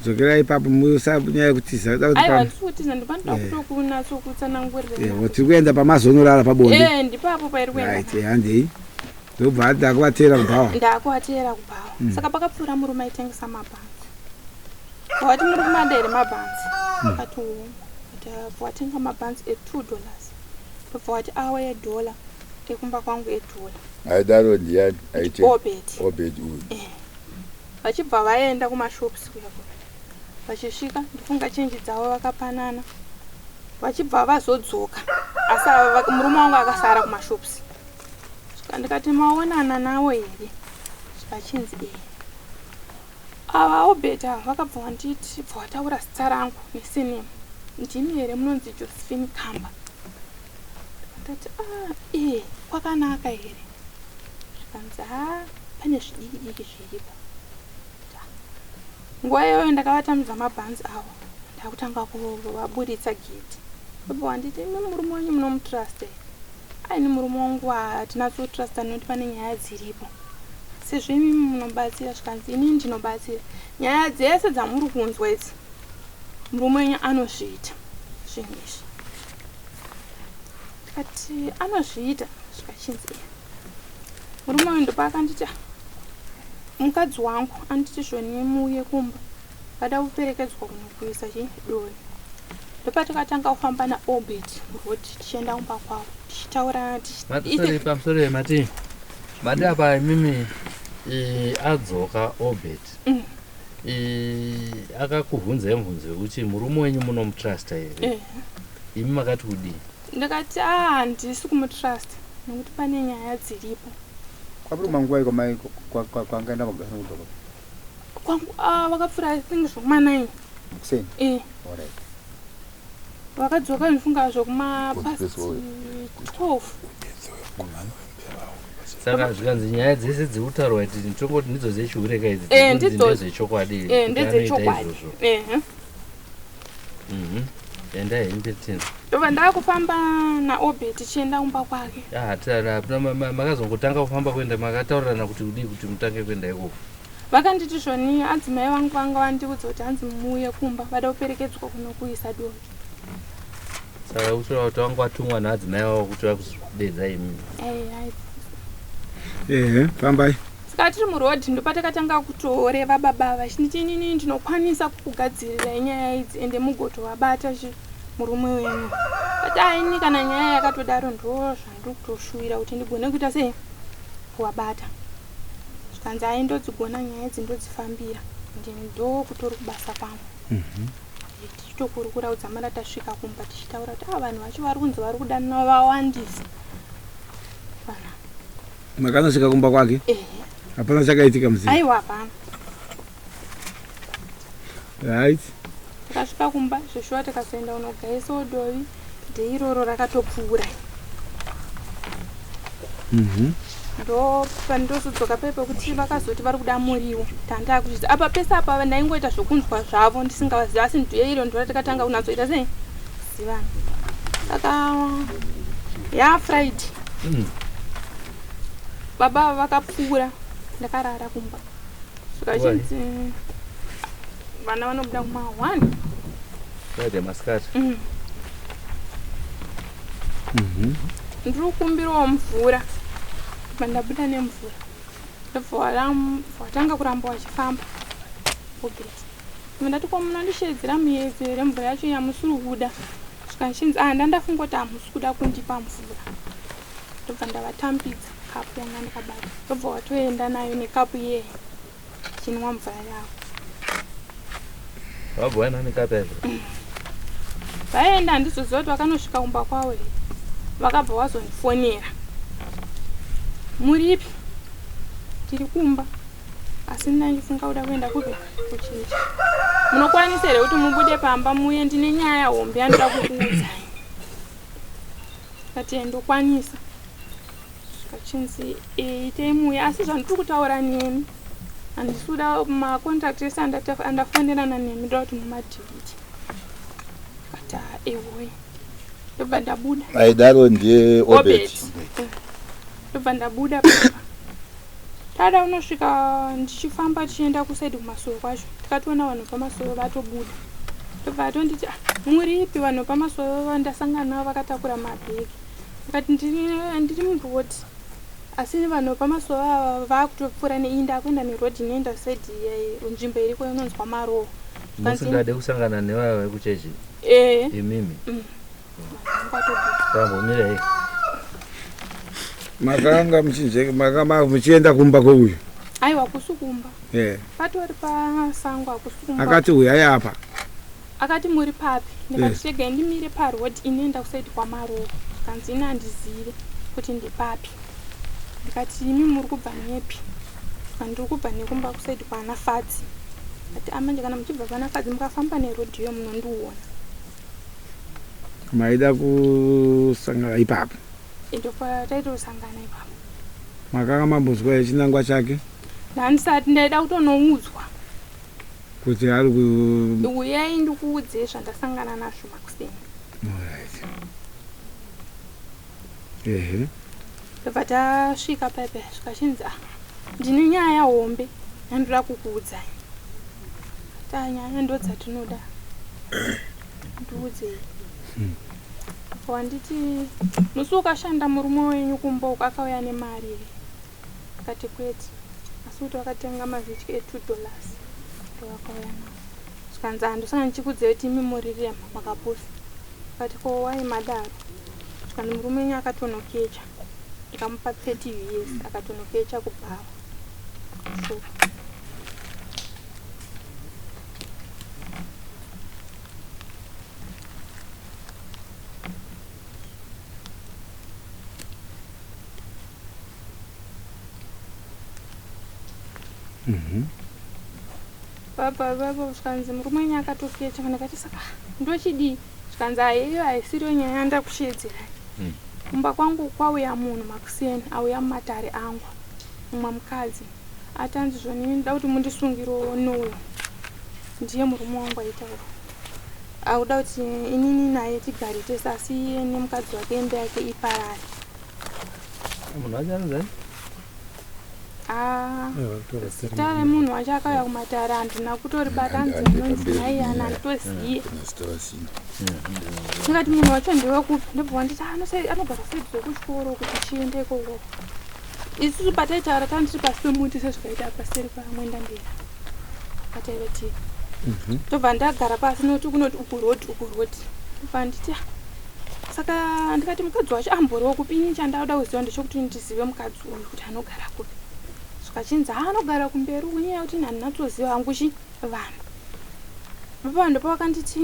Dzokerai ipapo musanyaya yekutiza. Kuda kuti Aiwa pam- ndiri kutiza ndipanoda kutokunatsokutsanangurira. Eh, tiri kuenda pamazonorara pabonde. Eh, ndipapo pairi kuenda. Right, eh, handei. Ndobva ati ndakuvateera kubhawa. Ndakuvateera kubhawa. Saka pakapfuura murume aitengesa mabhanzi. Wati muri kumada here mabhanzi? Akati oo. Akati abva watenga mabhanzi e2 dollars. Ndobva wati awa edhola ekumba kwangu edhola. Aidaro ndiyani aite Obert. Obert uyu. Vachibva vaenda kumashops kuya kuya. Vachisvika ndifunga chenji dzavo vakapanana. Vachibva vazodzoka. Asi ava murume wangu akasara kumashops. Svika ndikati maonana nawo here? Zvikachinzi ee. Ava Obert ava vakabva vanditi bva wataura zita rangu nesenemu. Ndimi here munonzi Josephine Kamba? Ndati ah ee kwakanaka here? Zvikanzi haa pane zvidiki diki zviripo. Nguva iyoyo ndakavatambidza mabhanzi avo ndakutanga kuvaburitsa gedhi. Ndobva wanditi imi murume wenyu munomutrust here? Aini murume wangu hatina kutrust nekuti pane nyaya dziripo. Sezvo imi munobatsira zvikanzi inini ndinobatsira. Nyaya dzese dzamuri kunzwa idzi murume wenyu anozviita zvinhu izvi. Ndikati anozviita zvikachinzi iya. Murume uyu ndopaakanditi "Ah, mukadzi wangu anditi zvoni muuye kumba vada kuperekedzwa kunokuisa chi dovi. Ndopatakatanga kufamba naObert road tichienda kumba kwavo tichitaurana Sorry, pamusoro mati mati apa imimi adzoka Obert. Akakubvunzai mubvunzo wekuti murume wenyu munomutrusta here? Imi makati kudii? Ndikati ah handisi kumutrust nekuti pane nyaya dziripo. Kwapuri manguva iko mai kwangaenda mabasa kudzoka? Kwangu ah, vakapfuura I think zvokuma 9. Kuseni? Eh. Alright. Vakadzoka ndifunga zvokuma past 12. Saka zvikanzi nyaya dzese dziri kutaurwa idzi tongoti ndidzo dzechihure ka idzi Eh, dzinonzi ndidzo. ndedzechokwadi Eh, kuti anoita ndedzechokwadi. izvozvo. Eh. Endai henyu Petina. Ndobva ndakufamba naObert tichienda kumba kwake. Ah, tara makazongotanga kufamba kuenda makataurirana kuti kudii kuti mutange kuenda ikoko. Vakanditi zvoni adzimai vangu vanga vandiudza kuti hanzi muuye kumba vada kuperekedzwa kunokuisa dovi. Saka kutora kuti vanga vatumwa naadzimai vavo kuti vakuzodedza imi. Eh, ai Ehe, fambai. Saka tiri muroad ndopatakatanga kutoreva baba vachinditi inini ndinokwanisa kukugadzirirai nyaya idzi ende mugotovabata chi murume wenyu. But aini kana nyaya yakatodaro ndo zvandiri kutoshuwira kuti ndigone kuita sei kuvabata. Zvikanzi ai ndodzigona nyaya idzi ndodzifambira ende ndokutori kubasa kwangu. Tichitokurukura kudzamara tasvika kumba tichitaura kuti ah vanhu vacho vari kunzi vari kudanana vawandisa. Vanhu Makanosvika kumba kwake? Ehe. Hapana chakaitika muzii? Aiwa hapana. Right. Takasvika kumba zveshuwa tikazoenda kunogaisawo dovi day iroro rakatopfuura. Ndo pandozodzoka paye pekuti vakazoti vari kuda muriwo tanga kuzvidza apa pese apa ndaingoita zvokunzwa zvavo ndisingavazivi asi ndiye iro ndora takatanga kunatsoita sei zivana saka ya Friday baba ava vakapfuura ndakarara kumba svika chinzi vana vanobuda kuma 1 Friday masikati. Ndiri kukumbirawo mvura bva ndabuda nemvura ndobva watanga kuramba wachifamba Obert ndobva ndati ko munondishedzera muyedzo here mvura yacho yamusiri kuda svika ndichinzi ah ndandafunga kuti hamusi kuda kundipa mvura ndobva ndavatambidza kapu yanga ndakabata ndobva watoenda nayo nekapu iyeye chinwa mvura yavo. Vabva waenda nekapu yacho? Vaenda handizoziva kuti vakanosvika kumba kwavo here. Vakabva vazondifonera. Muripi? Tiri kumba. Asi ndandifunga kuda kuenda kupi? Kuchechi. Munokwanisa here kuti mubude pamba muye ndine nyaya hombe yandoda kukuudzai. Ndikati ndokwanisa. Zvichinzi itei muuye asi zvandiri kutaura nemi handisi kuda macontact ese andafonerana nemi ndoda kuti mumadelete. Ndikati haa ewoye. Ndobva ndabuda. Aidaro ndiye Obert. Ndobva ndabuda pamba. Tada unosvika ndichifamba tichienda kusaidi kumasoro kwacho tikatoona vanhu pamasoro vatobuda. Ndobva atonditi ah, muripi vanhu pamasoro vandasangana navo vakatakura mabhegi. Ndikati ndiri muroad asi vanhu pamasoro ava vakutopfuura neiyi ndakuenda neroad inoenda side nzvimbo iriko inonzi kwaMarowa. Musingade kusangana nevaya vekuchechi? Eh. Imimi? Tambomirai. Makanga muchinzveka makanga muchienda kumba kweuyu? Aiwa kusi kumba. Eh. Patori pasango hakusi kumba. Akati huyai apa. Akati muri papi? Ndikati regai ndimire paroad inoenda kusaidi kwaMarowa. Zvikanzi ini handizive kuti ndepapi. Ndikati imi muri kubva nepi? Zvikanzi ndiri kubva nekumba kusaidi kwana Fadzi. Ndikati amanje kana muchibva pana Fadzi mukafamba neroad iyo munondiona. Maida kusangana ipapo? Ndopataitosangana ipapo. Makanga mambonzwa here chinangwa chake? Ndandisati ndaida kutonoudzwa. Kuti ari ku Uyai ndikuudzei zvandasangana nazvo makuseni. Alright. Ehe. Ndobva tasvika paipa zvikachinzi ah ndine nyaya hombe yandoda kukuudzai. Ta nyaya ndodzatinoda. Ndiudzei. Wanditi musi ukashanda murume wenyu kumba uko akauya nemari here? Akati kwete. Asi kuti wakatenga mazitye e 2 dollars. Ndowakauya nawo. Zvikanzi handosanga ndichikuudzai kuti imi muri rema makapusa. Akati ko why madaro? Zvikanzi murume wenyu akatonokecha. Ndikamupa 30 years akatonokecha kubhawa. So Baba baba zvikanzi murume wenyu akatokecha ndikati saka ndochidii zvikanzi haiyo haisiriyo nyaya yandakusheedzerai kumba kwangu kwauya munhu makuseni auya mumatare angu mumwe mukadzi atanzi zvoni ndoda kuti mundisungirewo noyo ndiye murume wangu aitaura akuda kuti inini naye tigare tese asi iye nemukadzi wake imba yake iparare Munhu wacho anonzi Ah, zita remunhu wacho akauya kumatare handina kutoribata anzi anonzi naiana handitoziye ndikati munhu wacho ndewekupi ndobva wanditi anogara saidi zvekuchikoro kuti chiende ikoko. Isusu pataitaura tanga tiri pasi pemuti sezvakaita paseri pamwendamberi pataiva tiri. Ndobva ndagara pasi nokuti kunoti uku road uku road. Ndobva nditi "Ah, saka ndikati mukadzi wacho amboriwo kupi ini chandauda kuziva ndechekuti ndizive mukadzi uyu kuti anogara kupi. Zvikachinzi ha anogara kumberi uku nyaya yekuti handinatsoziva hangu chi vanhu. Baba vanhu pavakanditi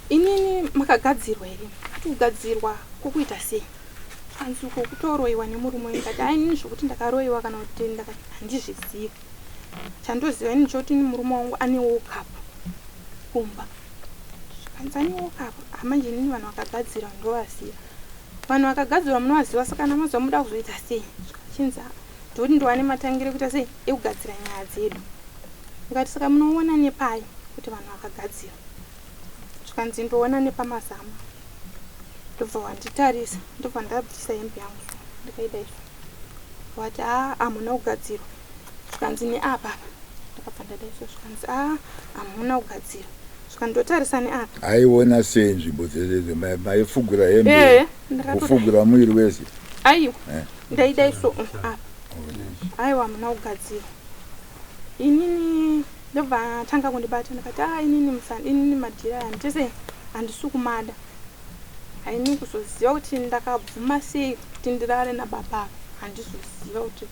inini makagadzirwa here? Ati kugadzirwa kwokuita sei? Anzi uko kutoroiwa nemurume wenyu. Ndikati hai inini zvokuti ndakaroiwa kana kuti handizvizivi. Chandoziva ini chekuti ini murume wangu ane woke up kumba. Zvikanzi ane woke up. Ah manje inini vanhu vakagadzirwa ndovaziva. Vanhu vakagadzirwa munovaziva saka namazuva muda kuzoita sei? Zvikachinzi ah ndokuti ndiwane matangiro ekuita sei ekugadzira nyaya dzedu. Ndikati saka munoona nepai kuti vanhu vakagadzirwa? Zvikanzi ndoona nepamazama. Ndobva wanditarisa ndobva ndabvisa hembe yangu so ndikaida izvo. Wati haa hamuna kugadzirwa. Zvikanzi neapa apa. Ndakabva ndada izvo zvikanzi haa hamuna kugadzirwa. Zvikanzi ndotarisa neapa. Aiona sei nzvimbo dzese idzo maifugura hembe kufugura mwiri wese? Aiwa ndaida iso apa. Aiwa hamuna kugadzirwa. Inini ndobva atanga kundibata ndikati ah inini musani inini madhira aya nditese handisi kumada. Haini kuzoziva kuti ndakabvuma sei kuti ndirare nababa ava handizoziva kuti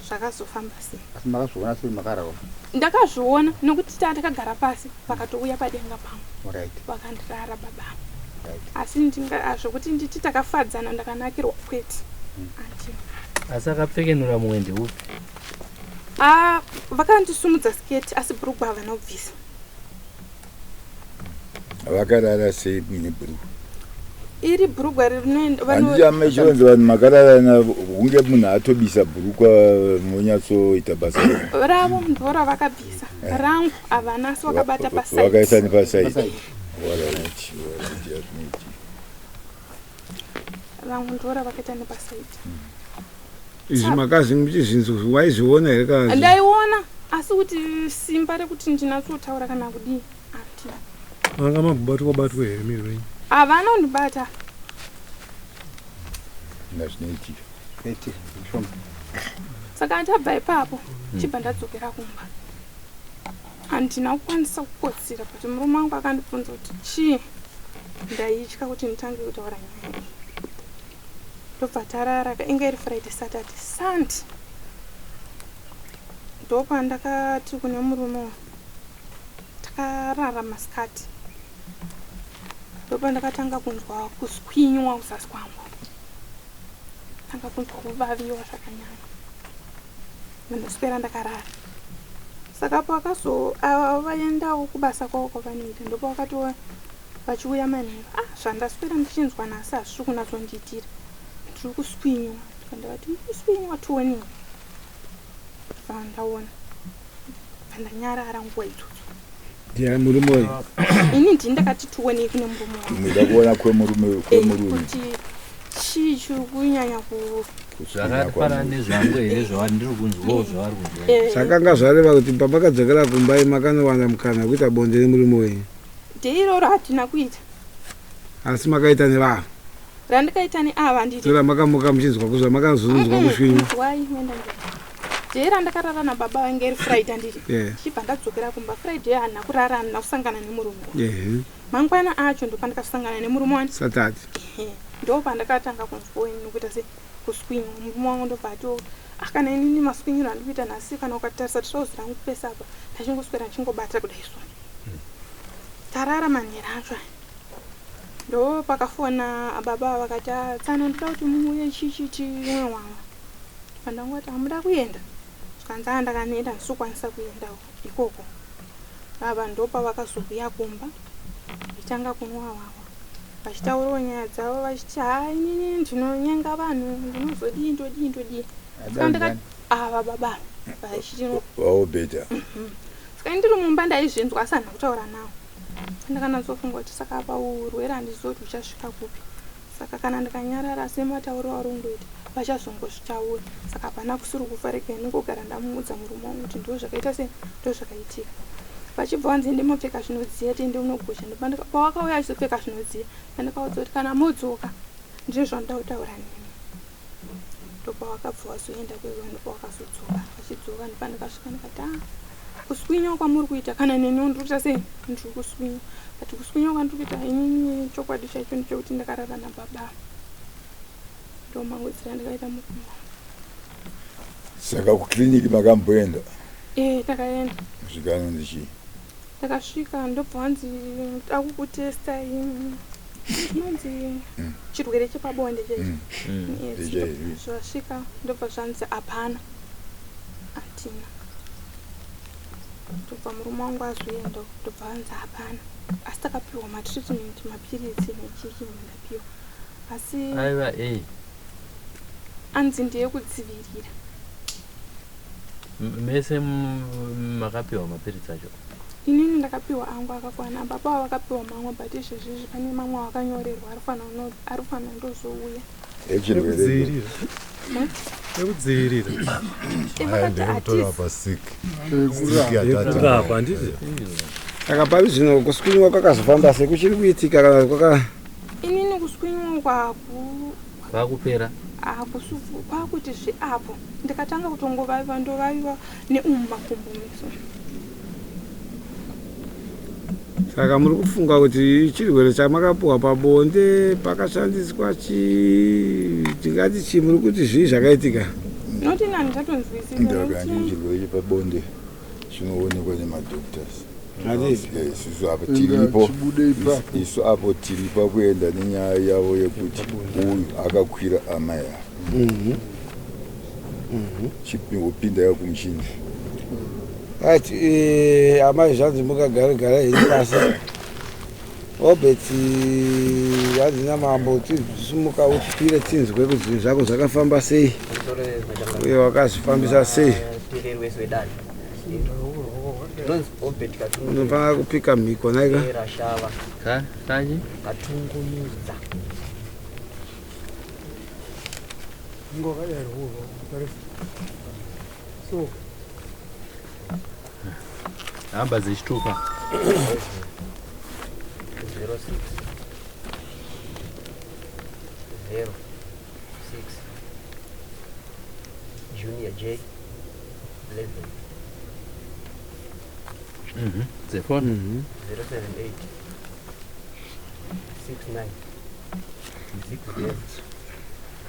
zvakazofamba sei. Asi makazviona sei makararwa? Ndakazviona nekuti taa takagara pasi vakatouya padenga pangu. Vakandirara baba ava. Asi zvokuti nditi takafadzana ndakanakirwa kwete. Handina. Asi akapfekenura mumwe ndeupi? Ah, vakandisumudza sketi asi bhurugwa havana kubvisa. Vakarara sei muine bhurugwa? Iri bhurugwa rinoenda vano Handiti amai chivanzi vanhu makararana hunge munhu atobisa bhurukwa monyatsoita basa renyu. Ravo ndo ravakabvisa. Rangu havana asi vakabata pasaidi. Vakaisa nepasaidi. Alright, alright, hazvinoitika. Rangu ndo ravakaita nepasaidi. Izvi makazi muchizvinzwa waizviona here kana Ndaiona asi kuti simba rekuti ndinatsotaura kana kudii handina. Manga mambobatwa batwa here miri wenyu? Havana kundibata. Ngazvinoitika. Zvinoitika zvishoma. Saka ndabva ipapo chibva ndadzokera kumba. Handina kukwanisa kukotsira but murume wangu akandibvunza kuti chii. Ndaitya kuti nditange kutaura nyaya iyi. Ndobva tarara inga iri Friday Saturday Sunday. Ndopandakati kune murume uyu takarara masikati. Ndopandakatanga kunzwa kuswinywa kuzasi kwangu. Tanga kunzwa kuvaviwa zvakanyanya. Ndoswera ndakarara. Saka pakazo vaendawo kubasa kwavo kwavanoita ndopavakati vachiuya manheru. Ah zvandaswera ndichinzwa nhasi hazvisi kunatsondiitira. Ndiri kuswinywa. Ndikati kuswinywa tionei. Bva ndaona. Bva ndanyarara nguva idzodzo. Ndiani murume uyu? Ini ndini ndakati tionei kune murume wangu. Muda kuona kwemurume kwemurume. Kuti chii chiri kunyanya ku Zvakafanana nezvangu here zvawandiri kunzwawo zvavari kunzwa? Zvakanga zvareva kuti pamakadzokera kumba makanowana mukana wekuita bonde nemurume wenyu. Dhei iroro hatina kuita. Asi makaita nevanhu. Randikaita neava ndiri. Tora makamuka muchinzwa kuzwa makazonzwa kuswinywa. Wai wenda ndiri. Dhei randakarara nababa vange iri Friday ndiri. Chibva ndadzokera kumba Friday handina kurara handina kusangana nemurume. Mangwana acho ndopandakasangana nemurume wani. Saturday. Ndopandakatanga kunzwa ini kuita sei kuswinywa. Murume wangu ndobva ati ah kana inini maswinyiro andiri kuita nhasi kana ukatarisa trouse rangu pese apa ndachingoswera ndichingobata kudai so. Tarara manheru acho aya. Ndo pakafona baba vakati ah tsano ndoda kuti muuye chichi chimwe wanga. Pandangoti hamuda kuenda. Zvikanzi ah ndakaneta handisi kukwanisa kuenda ikoko. Baba ndopavakazouya kumba vachitanga kunwa hwahwa. Vachitaurawo nyaya dzavo vachiti ha inini ndinonyenga vanhu ndinozodii ndodii ndodii. Saka ndakati ava baba vachiti Vaobhedha. Saka ndiri mumba ndaizvinzwa asi handina kutaura navo. Ndakanatsofunga kuti saka apa urwere handizivi kuti huchasvika kupi. Saka kana ndikanyarara sematauriro auri kundoita vachazongozvitaura. Saka hapana kusiri kufa regai ndingogara ndamuudza murume wangu kuti ndo zvakaita sei ndo zvakaitika. Vachibva vanzi ende mopfeka zvinodziya tiende unogocha. Pavakauya vachizopfeka zvinodziya ndandikaudza kuti kana modzoka ndine zvandinoda kutaura nemi. Ndopawakabva wazoenda kweiwa, ndopawakazodzoka. Vachidzoka ndopandakasvika ndikati, a kuswinywa kwamuri kuita kana neniwo ndiri kuita sei, ndiri kuswinywa. But kuswinywa kwandiri kuita inini chokwadi chaicho ndechekuti ndakarara nababa. Ndomangodzira ndakaita murume wangu. Saka kukliniki makamboenda? Eh, takaenda. Zvikanonzi chii? Takasvika ndobva wanzi takukutesta chinonzi chirwere chepabonde chechi. Yes, HIV. Zvasvika ndobva zvanzi hapana, hatina. Ndobva murume wangu azoenda, ndobva anzi hapana, asi takapiwa matreatment, mapiritsi nechii ndapiwa, asi Aiva ei? Anzi ndeyekudzivirira. Mese makapiwa mapiritsi acho? Inini ndakapiwa angu akakwana, baba avo vakapiwa mamwe, but izvezvizvi pane mamwe akanyorerwa ari kufanira ndozouya. Echirwere. Ekudzivirira. Ekudzivirira. Vakati Ndekutora hatisi. pasik. Yekurapa, handiti? Saka pari zvino kuswinywa kwakazofamba sei? Kuchiri kuitika kana kwaka? Inini kuswinywa kwaku Kwakupera? Hakusi kwakuti zveapo ndikatanga kutongovaviwa, ndovaviwa neumu makumbo meso. Saka muri kufunga kuti chirwere chamakapiwa pabonde pakashandiswa chii? Tingati chii? Muri kuti zvii zvakaitika? Noti nani chatonzwisisa. Ndakandi Noti chirwere chepabonde chinoonekwa nemadoctors. Handiti? Isusu apo Enda tiripo chibude ipapo. Isu apo tiripo kuenda nenyaya yavo yekuti uyu akakwira amai ava. Chipinda yakumuchinda. Right, amai, zvanzi mukagare gara henyu pasi. Obert, hanzi namambo tisumuka utipire tinzwe kuti zvinhu zvako zvakafamba sei uye wakazvifambisa sei. Tererwese wedare, ndinonzi Obert Katungu. Unofanira kupika mhiko naika. Rashava. Ka kachi? Katungumidza. So Nhamba dzechitupa. 06 0 6 Junior J 11. Dzefoni? 078 69 60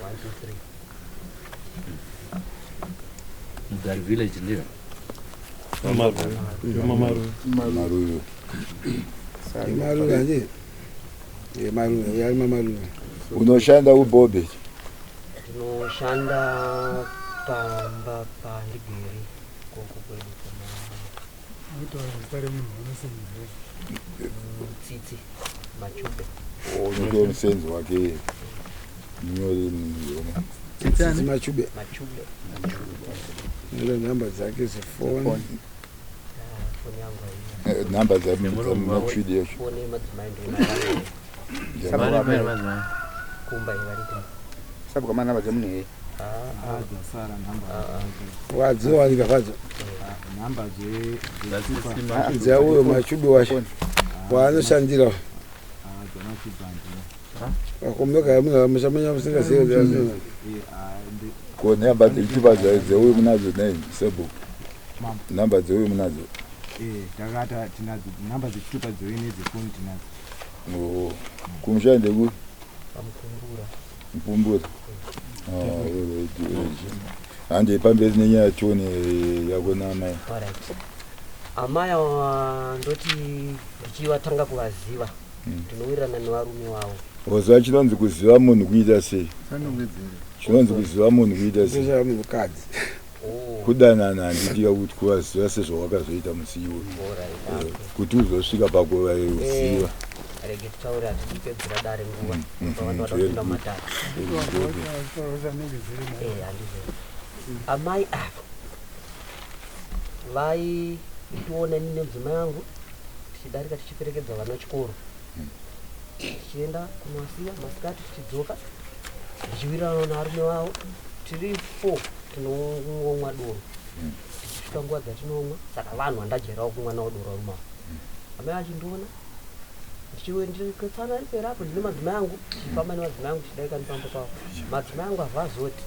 123. Mugari village ndiyo? Mamaru. Maruyo. Maruva, handi maruva yari mamaruva. Unoshanda kuBobet? Ndinoshanda pamba pandigeri koko kwedu kuma Tsitsi Machube. Unotoa musenzi wake munyori munyori. Tsitsi Machube. Machube. Ndo nhamba dzake dzefoni. Ah, foni yangu haina. Nhamba dzamachudi yacho. Foni yemadzimai ndoinaa. Mari mari madzimai. Kumba yevariti. Sabhuka, manhamba dzemunhu here? Dzasara nhamba. Wadziwanika kwadzo. Nhamba. Dzauyo Machube wacho waanoshandira. Akomeka munhu muchamanya musingazivi. Ko nhamba dzechitupa dzeuyu munadzo nei, sabhuku? Nhamba dzeuyu munadzo? Takata tinadzo nhamba dzechitupa dzeuyu nedzefoni tinadzo. Oh, kumusha ndekuri? Pamukumbura. Mupumbura. Hande pamberi nenyaya tione yako namai. Alright. Amai ava ndoti ndichivatanga kuvaziva, ndinowirirana nevarume vavo. Waziva chinonzi kuziva munhu kuita sei? Chinonzi kuziva munhu kuita sei? Kuziva munhukadzi. Kudanana, handitika kuti kuvaziva sezvawakazoita musi iwo, Alright. kuti uzosvika pakuvaziva. Rege titaure, hatidi kupedzera dare nguva. Vanhu vada Very kupinda good. mumatare. Very good. Handizvo, amai ava vaitiona ini nemudzimai wangu tichidarika tichiperekedza vana chikoro, tichienda kunovasiya masikati, tichidzoka, ndichiwirirana navarume vavo. Tiri four, tinomwa doro tichisvika nguva dzatinomwa. Saka vanhu vandajairawo kumwa navo doro varume avo. Amai vachindiona ndichitsana perapo, ndine madzimai angu, tichifamba nemadzimai angu, tichidarika nepamba pavo, madzimai angu havazoti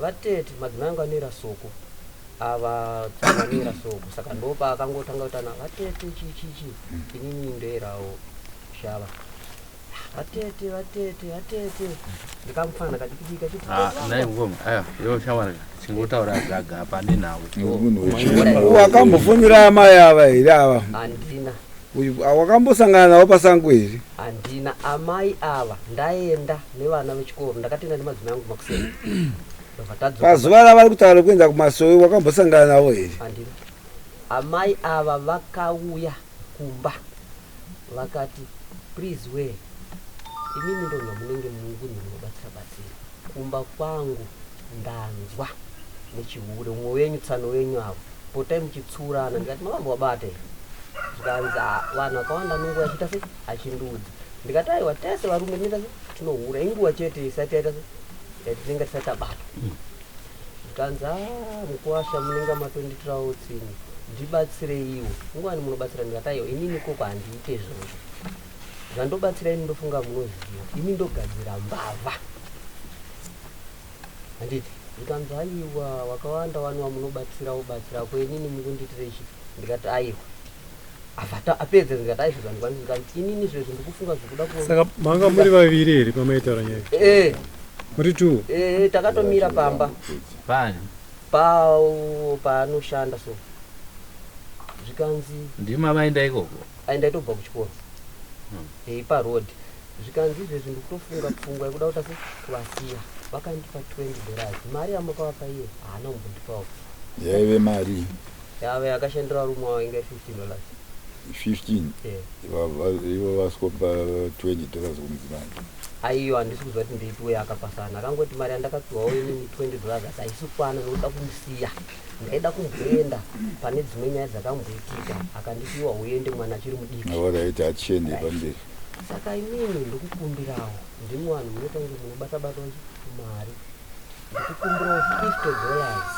Vatete, madzimai angu anoera soko, ava tsano anoera soko, saka ndopaakangotanga kuti ana vatete chii chii chii, inini ndoerawo shava. Vatete, vatete, vatete, ndikamufana kadikidiki kachiti Ah, nhai mukoma, aiwa, iwe shamwari, chingotaura zvaga pane nhau. Wakambofonera amai ava here ava? Handina. Uyu, ah, wakambosangana navo pasango here? Handina. Amai ava ndaenda nevana vechikoro, ndakatoenda nemadzimai angu makuseni. Ndobva tadzoka. Pazuva ravari kutaura rekuenda kumasowe wakambosangana navo here? Handina. Amai ava vakauya kumba vakati please wee imimi ndonzwa munenge mungunhi munobatsira batsira kumba kwangu ndanzwa nechihure umwe wenyu tsano wenyu avo potai muchitsurana ndikati makambovabata here zvikanzi ah, vanhu vakawanda anonguva achiita se achindiudza ndikati aiwa tese varume tinoita se tinohura inguva chete isati yaita se yatinenge tisati tabatwa zvikanzi ah mukuwasha munenge matondiitirawo utsinye ndibatsireiwo nguwani munobatsira ndikati aiwa inini ikoko handiite izvozvo zvandobatsira ini ndofunga munoziva ini ndogadzira mbavha handiti zvikanzi aiwa wakawanda wani wamunobatsira wobatsira ko inini mukundiitira ichi ndikati aiwa avata apedza ndikati aiwa zvandikwanisi zvikanzi inini zvezvo ndikufunga zvekuda ku Saka manga muri vaviri here pamaitaura nyaya? Eh. Muri two? Eh, takatomira pamba. Pani? Pa paanoshanda so. Zvikanzi Ndima vaenda ikoko. Ai ndaitobva kuchikoro. Eh pa road. Zvikanzi izvezvi ndikutofunga pfungwa yekuda kuita se kuvasiya. Vakandipa 20 dollars. Mari yamakavapa iye haana kumbondipawo. Yaive mari Yave yakashandira varume wavo inga 15 dollars. 15 Eh. Ivo vasikopa 20 dollars kumudzimai. Aiyo handisi kuziva kuti ndeipiwo yaakapasana. Akangoti mari yandakapiwawo inini 20 dollars asi haisi kukwana nekuda kumusiya. Ndaida kumboenda pane dzimwe nyaya dzakamboitika akanditi iwa uende mwana achiri mudiki. Alright, hatichiendei pamberi. Saka imimi ndikukumbirawo ndimi vanhu munoita kunge munobata bata mari. Ndikukumbirawo 50 dollars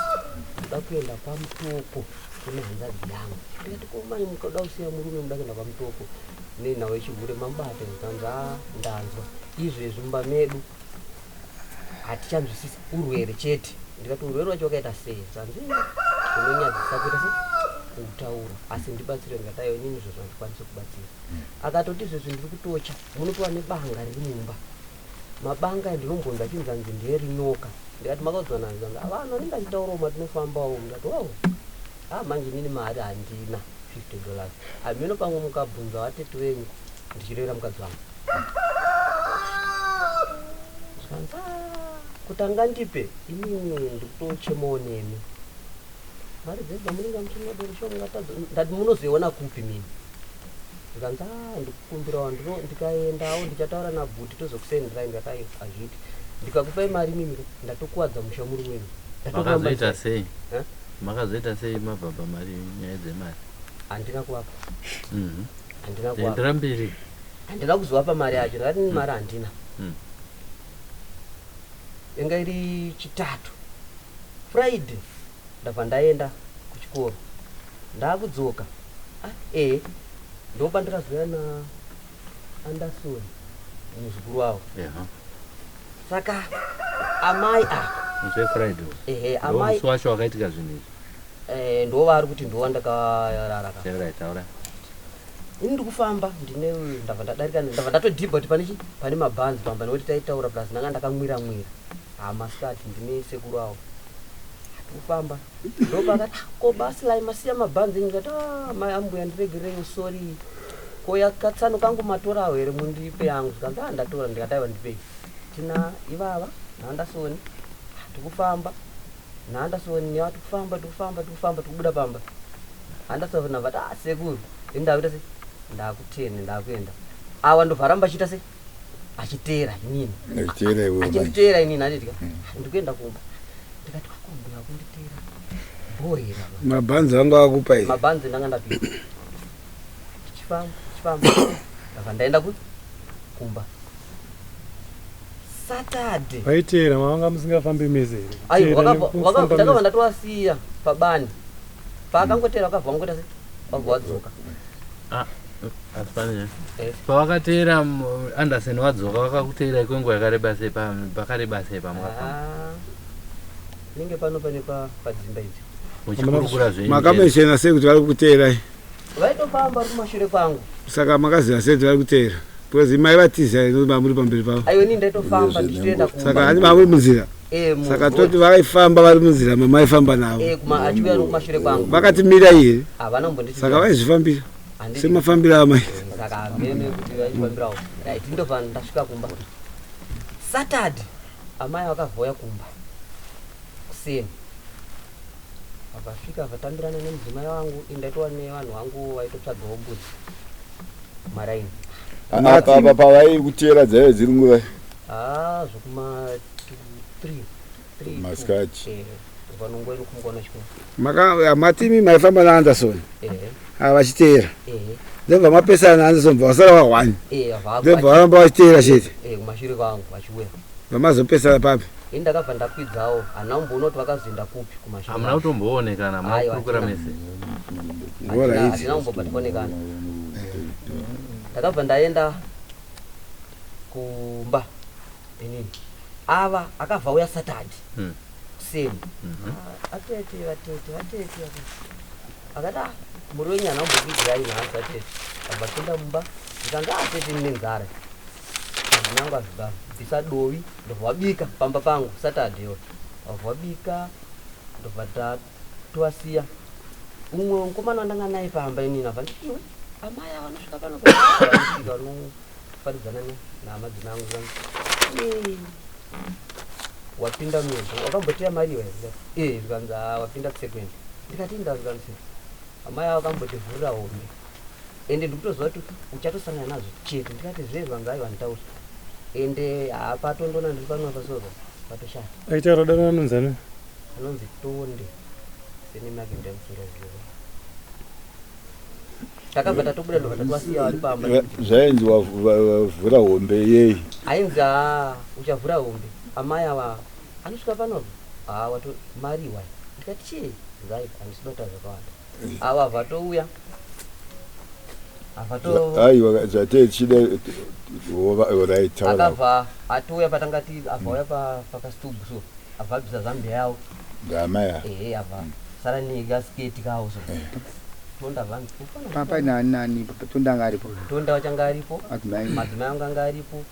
ndoda kuenda kwaMutoko kune hanzvadzi yangu. Ndikati ko mai munoda kusiya murume munoda kuenda kwaMutoko nenhau yechihure mamubata here? Zvikanzi haa ndanzwa izvezvi mumba medu hatichanzwisisi urwere chete. Ndikati urwere wacho wakaita sei? Zvikanzi unonyadzisa kuita sei kutaura asi ndibatsire. Ndikati aiwa inini izvozvo handikwanisi kubatsira. Akatoti izvezvi ndiri kutocha munopiwa nebanga riri mumba. Mabanga ndinombonzwa achinzi anzi ndeerinyoka. Ndikati makaudzwa nani? Zvikanzi ah vanhu vanenge vachitaurawo matinofambawo. Ndikati oh ah manje inini mari handina 50 dollars. Hameno pamwe mukabvunza vatete venyu ndichirevera mukadzi wangu. Zvikanzi ah kuti angandipe inini ndikutochemawo nemi. Mari dzedu dzamunenge muchinwa doro shuwa mungatadza. Ndati munozoiona kupi mimi? Zvikanzi ah ndikukumbirawo ndino ndikaendawo ndichataura nabhuti tozokusenderai. Ndikati aiwa hazviiti. Ndikakupai mari imimi ndatokuwadza musha murume imi. Makazoita sei? Eh? Makazoita sei mabva pamari nyaya dzemari? Handina kuvapa. Handina kuvapa. Endera mberi. Handina kuzovapa mari yacho. Ndakati mm. mari handina. Inga iri chitatu. Friday ndabva ndaenda kuchikoro. Ndakudzoka. Ah, eh. Ndopandakazouya na Anderson muzukuru wavo. Yeah. Saka amai ava Musi weFriday. Ehe, amai Musi wacho wakaitika zvinhu izvi. Eh, ndo vari kuti ndo wandakarara ka. Tererai taura. Ini ndikufamba ndine ndabva ndadarika ndabva ndatodhibha kuti pane chi pane mabhanzi pamba nekuti taitaura plus ndanga ndakamwira mwira. Ha masikati ndine sekuru avo. Ndikufamba ndopakati ah, ko basi lai masiya mabhanzi enyu ndikati ah, mai ambuya ndiregereyo sorry. Ko yakatsano kangu matorawo here mundipe yangu zvikanzi ah ndatora ndikati aiwa ndipei. Tina ivava naAnderson tikufamba naAnderson newa tikufamba tikufamba tikufamba tikubuda pamba. Anderson abva ati ah sekuru ini ndakuita sei ndakutene ndakuenda. Awa ndobva aramba achiita sei achiteera inini. Achiteera iwe manje. Achinditeera inini handiti ka. Ndikuenda kumba. Ndikati ako mbuya kunditeera. Bho here ava. Mabhanzi anga akupa here? Mabhanzi ndanga ndapiwa. Tichifamba tichifamba ndabva ndaenda ku kumba. Saturday. Vaiteera mavanga musingafambi mese here? Aiwa Kuteera wakabva nekufamba ndakabva mese. ndatovasiya pabani. Paakangoteera wakabva wangoita sei? Wabva wadzoka. Ah, asi pane nyaya. Eh. Pavakateera Anderson wadzoka vakakuteerai kwenguva yakareba sei pakareba sei pamukafamba? Ah. Nenge pano pane padzimba idzi. Muchikurukura zvenyu. Makameshena sei kuti vari kuteerai? Vaitofamba vari kumashure kwangu. Saka makaziva sei kuti vari kuteera? Because mai vatiza ino mamuri pamberi pavo. Aiwa ini ndaitofamba ndichitoenda kumba. Saka hani mamuri munzira. Eh, Saka toti vaifamba vari munzira mamaifamba navo. Eh, kuma achiuya nokumashure kwangu. Vakati mirai here? Havana kumbonditi. Saka vaizvifambira. Handiti. Semafambiro amai. Saka hamene kuti vaifambirawo. Right, ndobva ndasvika kumba. Saturday amai vakavhoya kumba. Kuseni. Vakasvika vatambirana nemudzimai wangu, ini ndaitova nevanhu vangu vaitotsvagawo mbudzi. Maraini. Apa apa pavaikuteera dzaive dziri nguva Ah, zvokuma 3 3 Masikati. Eh, vanongoenda kumukona chikoro. Maka matimi maifamba naAnderson. Eh. Ah vachiteera. Eh. Ndobva mapesana naAnderson bva vasara vahwani. Eh, Ndobva varamba vachiteera chete. Eh, kumashure kwangu vachiuya. Vamazopesana papi? Ini ndakabva ndakwidzawo, handina kumboona kuti vakazoenda kupi kumashure. Hamuna kutomboonekana, hamuna Aiwa, kukurukura hatina. mese. Alright. Hatina kumbobva taonekana. Ndakabva ndaenda kumba inini. Ava akabva auya Saturday kuseni. Ah, Atete vatete vatete vatete. Akati ah muri wenyu handina kumbokuigirai nhasi atete. Abva pinda mumba ndikanzi "Ah, atete ndine nzara. Madzimai angu abva bvisa dovi ndobva wabika pamba pangu Saturday yo. Wabva wabika ndobva tatovasiya. Umwe mukomana wandanga naye pamba inini abva nditi iwe amai ava vanosvika pano vanosvika vanofaridzana namadzimai angu zvangu. "Eh, wapinda miedzo wakamboteya mari iwe eh zvikanzi "Ah, wapinda tsekwende ndikati inda zvikanzi amai ava vakambotivhurira hombe ende ndikutoziva kuti uchatosangana nazvo chete ndikati zve zvanzi aiwa nditaura ende hapatondona ndiri pano apa soza patoshata Aitaura dano anonzi ani? anonzi tonde seneme yake ndamusingaziva takabva tatobuda ndobva tatowasiya vari pamba zvainzi wavhura hombe yei ainzi haa uchavhura hombe amai ava anosvika panopa haa wato mariwa ndikati chii zai handisida kutaura zvakawanda ava vatouya avato aiwa zvatee tichida right taura akabva atouya patangati abva auya pakastubu so abva abvisa zambia yavo ngamai ava ehe abva sara nekasketi kavo so tonda vanzi Paine ani nani Tonda anga aripo. tonda wachanga aripo Madzimai. madzimai angu anga aripo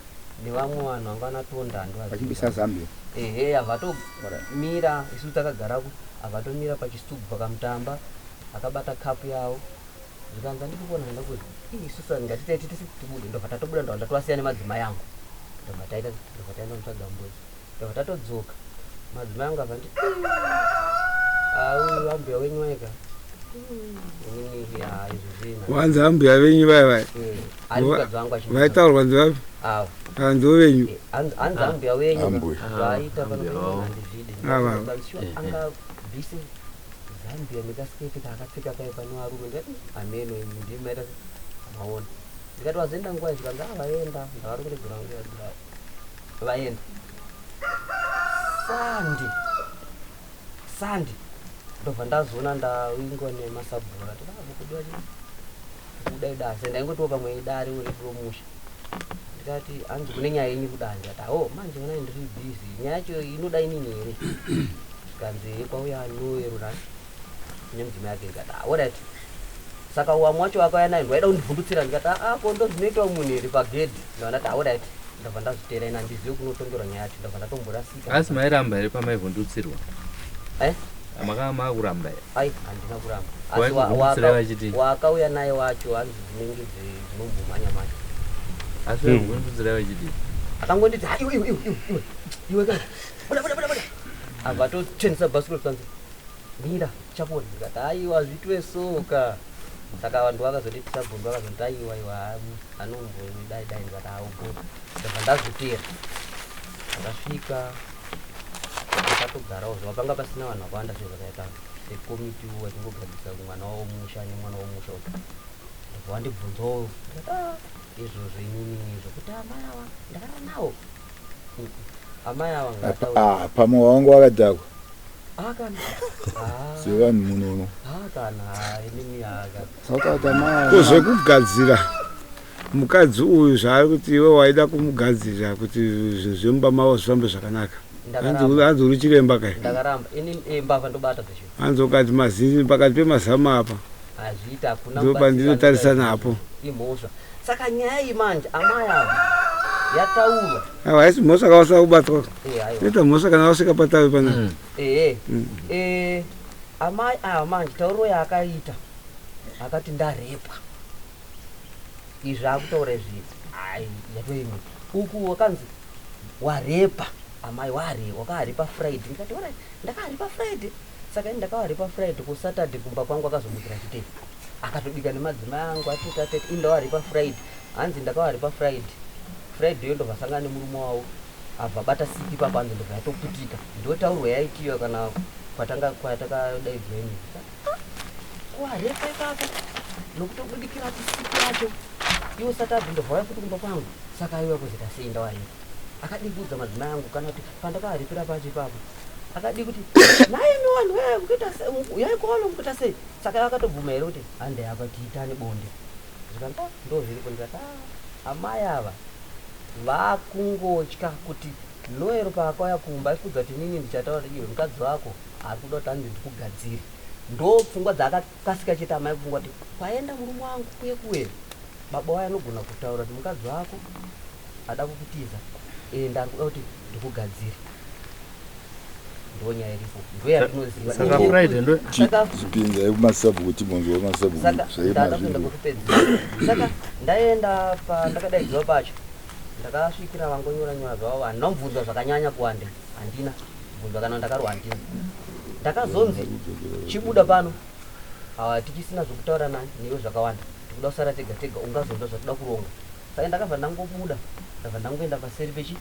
nevamwe vanhu vanga vana tonda handivazivi. Vachibisa Zambia. Ehe avatomira isu takagara avatomira pachitubu pakamutamba akabata kapu yavo zvikanzi andiri kuona ndakuti "Ii, isusu ngatitei titisi tibude ndobva tatobuda ndobva tatowasiya nemadzimai angu ndobva taita ndobva taenda kunotsvaga mbudzi ndobva tatodzoka madzimai angu abva nditi uyu ambuya wenyu waika inini ah, izvo zvina Wanzi ambuya venyu vaya vaya. Eh, ari mukadzi wangu achinditaura. Vaitaurwa ndevapi? Ava. Ah, ndivo venyu. Hanzi ambuya wenyu Ambuya. zvaita pano Ambuya penyu vavo. handizvidi Ava. sure angabvise zambia nekasiketi kaakapfeka kai pane varume ndikati ameno imi ndimaita maona ndikati wazoenda nguva zvikanzi a vaenda ndavari kuregera nguva vaenda sandi sandi ndobva ndazoona ndawingwa nemasabhura ndati kudiwa kubuda idare sendaingotiwo pamwe idare uripo musha ndikati hanzi kune nyaya yenyu kudai ndikati awo manje onai ndiri bhizi nyaya yacho inoda inini here zvikanzi kwauya noerura nemudzimai yake ndikati alright saka wamwe wacho akauya naye ndwaida kundivhundutsira ndikati aa ko ndozvinoitwa munhu here pagedhi ndabva ndati alright ndabva ndazviteera ina handizivi kunotongerwa nyaya yacho ndabva ndatomborasika Asi mairamba here pamaivhundutsirwa? Eh? Makanga makuramba here? Ai, handina kuramba. Asi Asi Waikuvhundutsirai vachiti? wakauya naye wacho hanzi dzinenge dzinombomhanya mhanya Asi vaikuvhundutsirai vachiti? akangonditi "Ha, iwe iwe iwe iwe iwe iwe ka buda buda buda buda abva atochenesa bhasikoro zvikanzi mira chakuona ndikati aiwa zvitwe soka saka vanhu vakazonditisa bhundu vakazonditi aiwa iwa anombodai dai ndikati augo ndabva ndazotera ndakasvika ndakatogarawo zvava panga pasina vanhu vakawanda sezvakaita sekomiti vachingogadzirisa mwana womusha nemwana womusha uyu ndabva wandibvunzawo ndikati "Ah, izvozvo inini zvokuti amai ava ndakara nawo amai ava ngataura Ah, pamwe wangu wakadhakwa Ah, kana Ah, sevanhu munono ah, kana Ah, inini aka Ko zvekugadzira mukadzi uyu zvaari kuti iwe waida kumugadzirira kuti zvinhu zvemumba mavo zvifambe zvakanaka. Hanzi uri chiremba kai? Ndakaramba ini mbavha ndobata zvecho. Hanzi ukati mazini pakati pemazama apa. Hazviita hakuna. Ndo pandinotarisa napo. Imhosva. Saka nyaya iyi manje amai ava yataurwa. Aiwa haisi mhosva kawasaka kubatwa. Inoita mhosva kana wasvika patavi panapa. Ehe. Amai ava manje tauriro yaakaita akati ndarepwa. Izvi akutaura izvi ai yatoimwe. Uku wakanzi warepa amai ware wakarepa Friday. Ndikati alright ndakarepa Friday. Saka ini ndakawarepa Friday ku Saturday kumba kwangu akazomukira chitei. Akatobika nemadzimai angu atete atete ini ndawaripa Friday. Hanzi ndakawaripa Friday. Friday yo ndobva sangana nemurume wavo abva bata siki ipapo hanzi ndobva yatoputika. Ndotaurwa yaitiwa kana kwatanga kwatakadaidzwa ini. Warepa ipapo nokutobudikira kuti siki yacho. Iwo Saturday ndobva wauya futi kumba kwangu. Saka aiwa kuzoita sei ndawarepa. Akadii kuudza madzimai angu kana kuti pandakawaripira pacho ipapo. Akadii kuti nhaimi vanhu wee mukuita sei yaikona mukuita sei. Saka akatobvuma here kuti hande apa tiitane bonde. Zvikanzi ah ndo zviripo ndikati ah amai ava vakungotya kuti Noel paakauya kumba aifunga kuti inini ndichataura kuti iwe mukadzi wako ari kuda kuti anzi ndikugadzire. Ndo pfungwa dzaakakasika chete amai kufunga kuti kwaenda murume wangu kuye kuye baba waye anogona kutaura kuti mukadzi wako ada kukutiza ende ari kuda kuti ndikugadzire. Ndonyaya iripo ndoyatinoziva. Saka Friday ndo Saka Chipinzai kumasabhuku timbonzwa masabhuku saka ndada kuenda zvaimazvinhu. kwekupedzisira. Saka ndaenda pandakadaidzwa pacho ndakasvikira vangonyora nyora zvavo handina kubvunzwa zvakanyanya kuwanda handina kubvunzwa kana ndakarwa handina. Ndakazonzi chibuda pano tichisina zvekutaura newe zvakawanda tikuda kusara tega tega ungazonzwa zvatoda kuronga. Saka ndakabva ndangobuda ndabva ndangoenda paseri pechi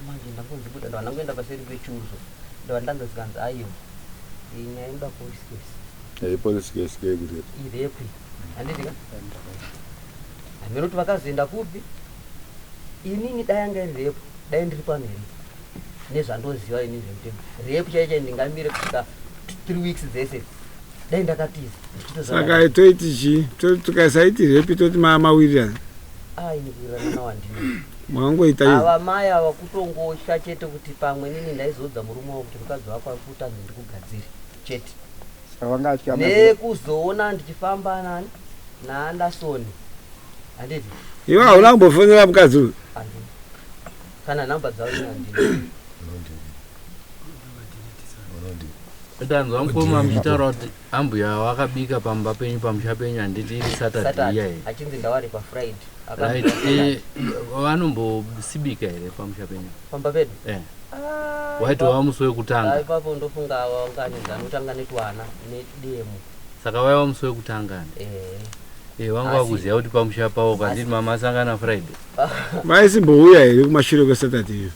manje ndangonzi buda ndabva ndangoenda paseri pechuzo ndabva ndanzi zikanzi aiwa iyi nyaya inoda police case. Police case kekuti Irepi handiti ka hameno kuti vakazoenda kupi inini dai yanga iri rape dai ndiri pano here nezvandoziva ini zvemutemo rape chaiyo chaiyo ndingamire kusvika 3 weeks dzese dai ndakatiza ndichitozara Saka toiti chii? Tukasaiti rape toti mawirirana. Ini kuwirirana nawo handina. Mwangoita izvi. Ava mai ava kutongotya chete kuti pamwe nini ndaizoudza murume wavo kuti mukadzi wako ari kuti anzi ndikugadzire chete. Saka vangatya Nekuzoona ndichifamba nani naAnderson handiti Iwe hauna kumbofonera mukadzi uyu. Handina. Kana nhamba dzavo ini handina. Ndanzwa mukoma muchitaura kuti ambuya wakabika pamba penyu pamusha penyu handiti iri Saturday iya here? Achinzi ndawaripa Friday. Right. Vanombosibika here pamusha penyu? Pamba pedu? Waitova musi wekutanga. Ipapo ndofunga vanganzi anotanga netwana nedemo. Saka waiva musi wekutanga. Vanga vakuziva kuti pamusha pavo kanditi mama asangana Friday. Vaisimbouya here kumashure kweSaturday iyo?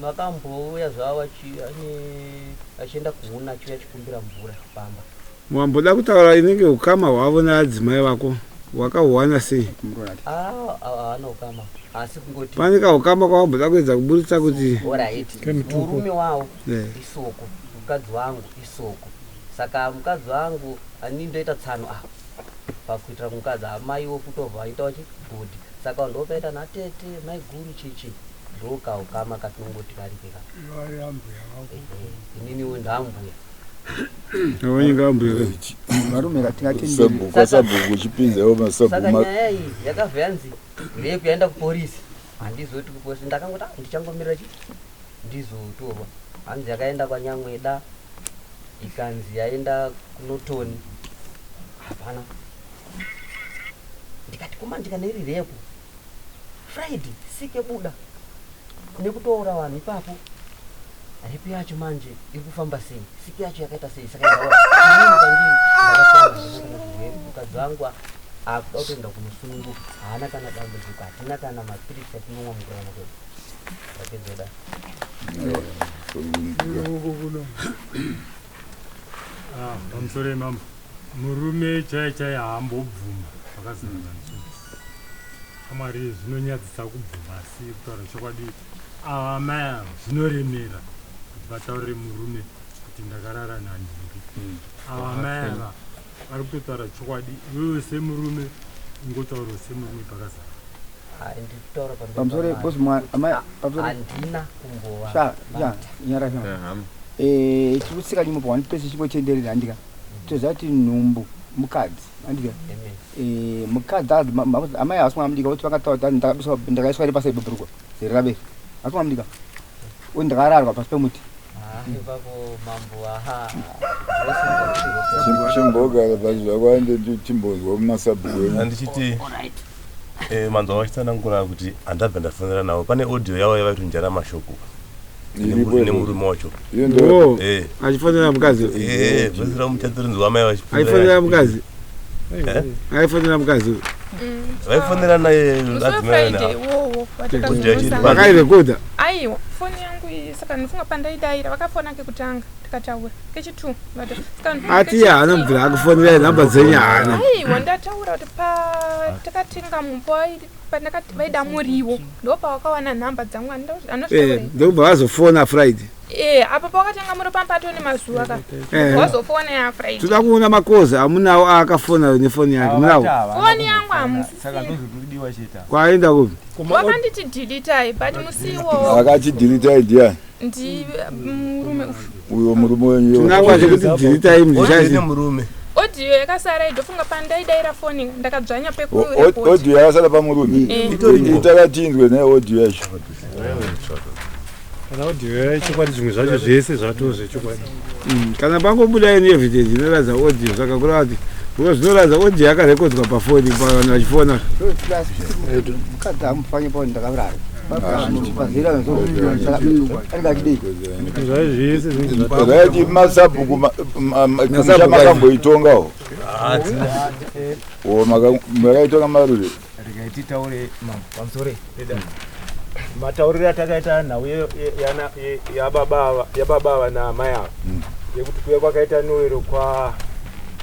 Vakambouya zvavo vachienda kuhuna achiuya achikumbira mvura pamba. Mwamboda kutaura inenge ukama hwavo naadzimai vako wakahuwana sei? Haana ukama asi kungoti Pane kaukama kwavamboda kuedza kuburitsa kuti Alright. Murume wavo isoko, mukadzi wangu isoko. Saka mukadzi wangu ani ndoita tsano apa pakuitira mukadzi amaiwo kutobva aita chibhodhi. Saka ndopaita natete maiguru chichi ndokaukama katinongoti karike ka. Ininiwo ndambuya. Awanyika ambuya. Varume tingatenderi. Sabhuku sabhuku chipinzaiwo Saka masabhuku. nyaya iyi yakabva yanzi rape yaenda kupolisi. Handizoti kupolisi ndakangoti ndichangomirira chi ndizotorwa. Hanzi yakaenda kwaNyamweda ikanzi yaenda kuNotoni. Hapana. Ndikati kumanje kana iri rape. Friday sike buda nekutoura vanhu ipapo. Rape yacho manje iri kufamba sei? Siki yacho yakaita sei? Saka ndaona inini pandiri mukadzi wangu akuda kutoenda kunosununguka haana kana dambudziko hatina kana mapirisi atinomwa mukurarama kwedu. Ndapedza kudai. Pamusoro yemambo murume chai chai haambobvuma zvakazara pamusoro. Amwari zvinonyadzisa kubvuma asi kutaura chokwadi ava mai ava zvinoremera kuti vataurire murume kuti ndakarara nanhingi. Ava mai ava vari kutotaura chokwadi iwewe semurume ungotaurawo semurume pakazara. Ndikutaura pamberi Pamusoro pamwari boss mwa kuti amai pamusoro handina kumbova sha sha nyara sha. Eh, tiri kutsika nyimo pa one place chingotenderera handika. Toziva kuti nhumbu mukadzi handika. Eh, mukadzi amai havasi mwana mudiki kuti vakataura kuti ndakabiswa ndakaiswa iri pasi pebhurugwa zera rabe. Havasi mwana mudiki. Uye ndakararwa pasi pemuti. Ipapo mambo, aha. Chimbogara pasi zvakawanda, timbonzwa kumasabhuku enyu. Handichiti manzwa vachitsanangura kuti handabva ndafonera navo, pane audio yavo yavaitonjara mashoko Iripo. Nemurume wacho. Iyo ndo- Oh, achifonera mukadzi. Zvesera muchatorinzwa amai Aifonera mukadzi. Eh? Aifonera mukadzi. Vaifonera naye. Musi weFriday iwowo. Vakairekodha? Aiwa, foni yangu iyi, saka ndinofunga pandaidaira vakafona kekutanga tikataura, kechi2 saka ndinofunga Ati haana mubvira akufonera, nhamba dzenyu haana. Aiwa, ndataura kuti patakatenga mupo pandakati vaida muriwo, ndo pawakawana nhamba dzangu. Eh, ndokubva vazofona Friday. Apo pawakatenga muriwo pamba atone mazuva ka. Wazofona yaFriday. Toda kuona makozi amunawo aakafona nefoni yake, munawo? Foni yangu hamusisiri. Saka ndozvikudiwa chete. Kwaenda kupi? Wakanditi dhilitai, but musi iwowo Akachidhilitai ndiani? Ndi murume uyu. Uyo murume wenyu. Chinangwa chekuti dhilitai muzvichazi. Murume. Audio yakasara, idofunga pandaidaira foni ndakadzvanya pekurekodi. Audio yakasara pamurume? Itakatinzwe neaudio yacho. Kana audio yechokwadi, zvimwe zvacho zvese zvatoo zvechokwadi. Kana pangobuda ine evidence inoratidza audio, zvakakura kuti because zvinoratidza audio yakarekodwa pafoni pavanhu vachifona. Mukadzi hamufanyi paoni ndakararwa. Pazera anenge achidei? Zvacho zvese zvinenge. Raiti masabhuku kumusha makamboitongawo? O, makaitonga marure? Regai titaure, mambo. Pamusoro eda matauriro atakaita nhau yababa ava naamai ava, yekuti kuuya kwakaita Noero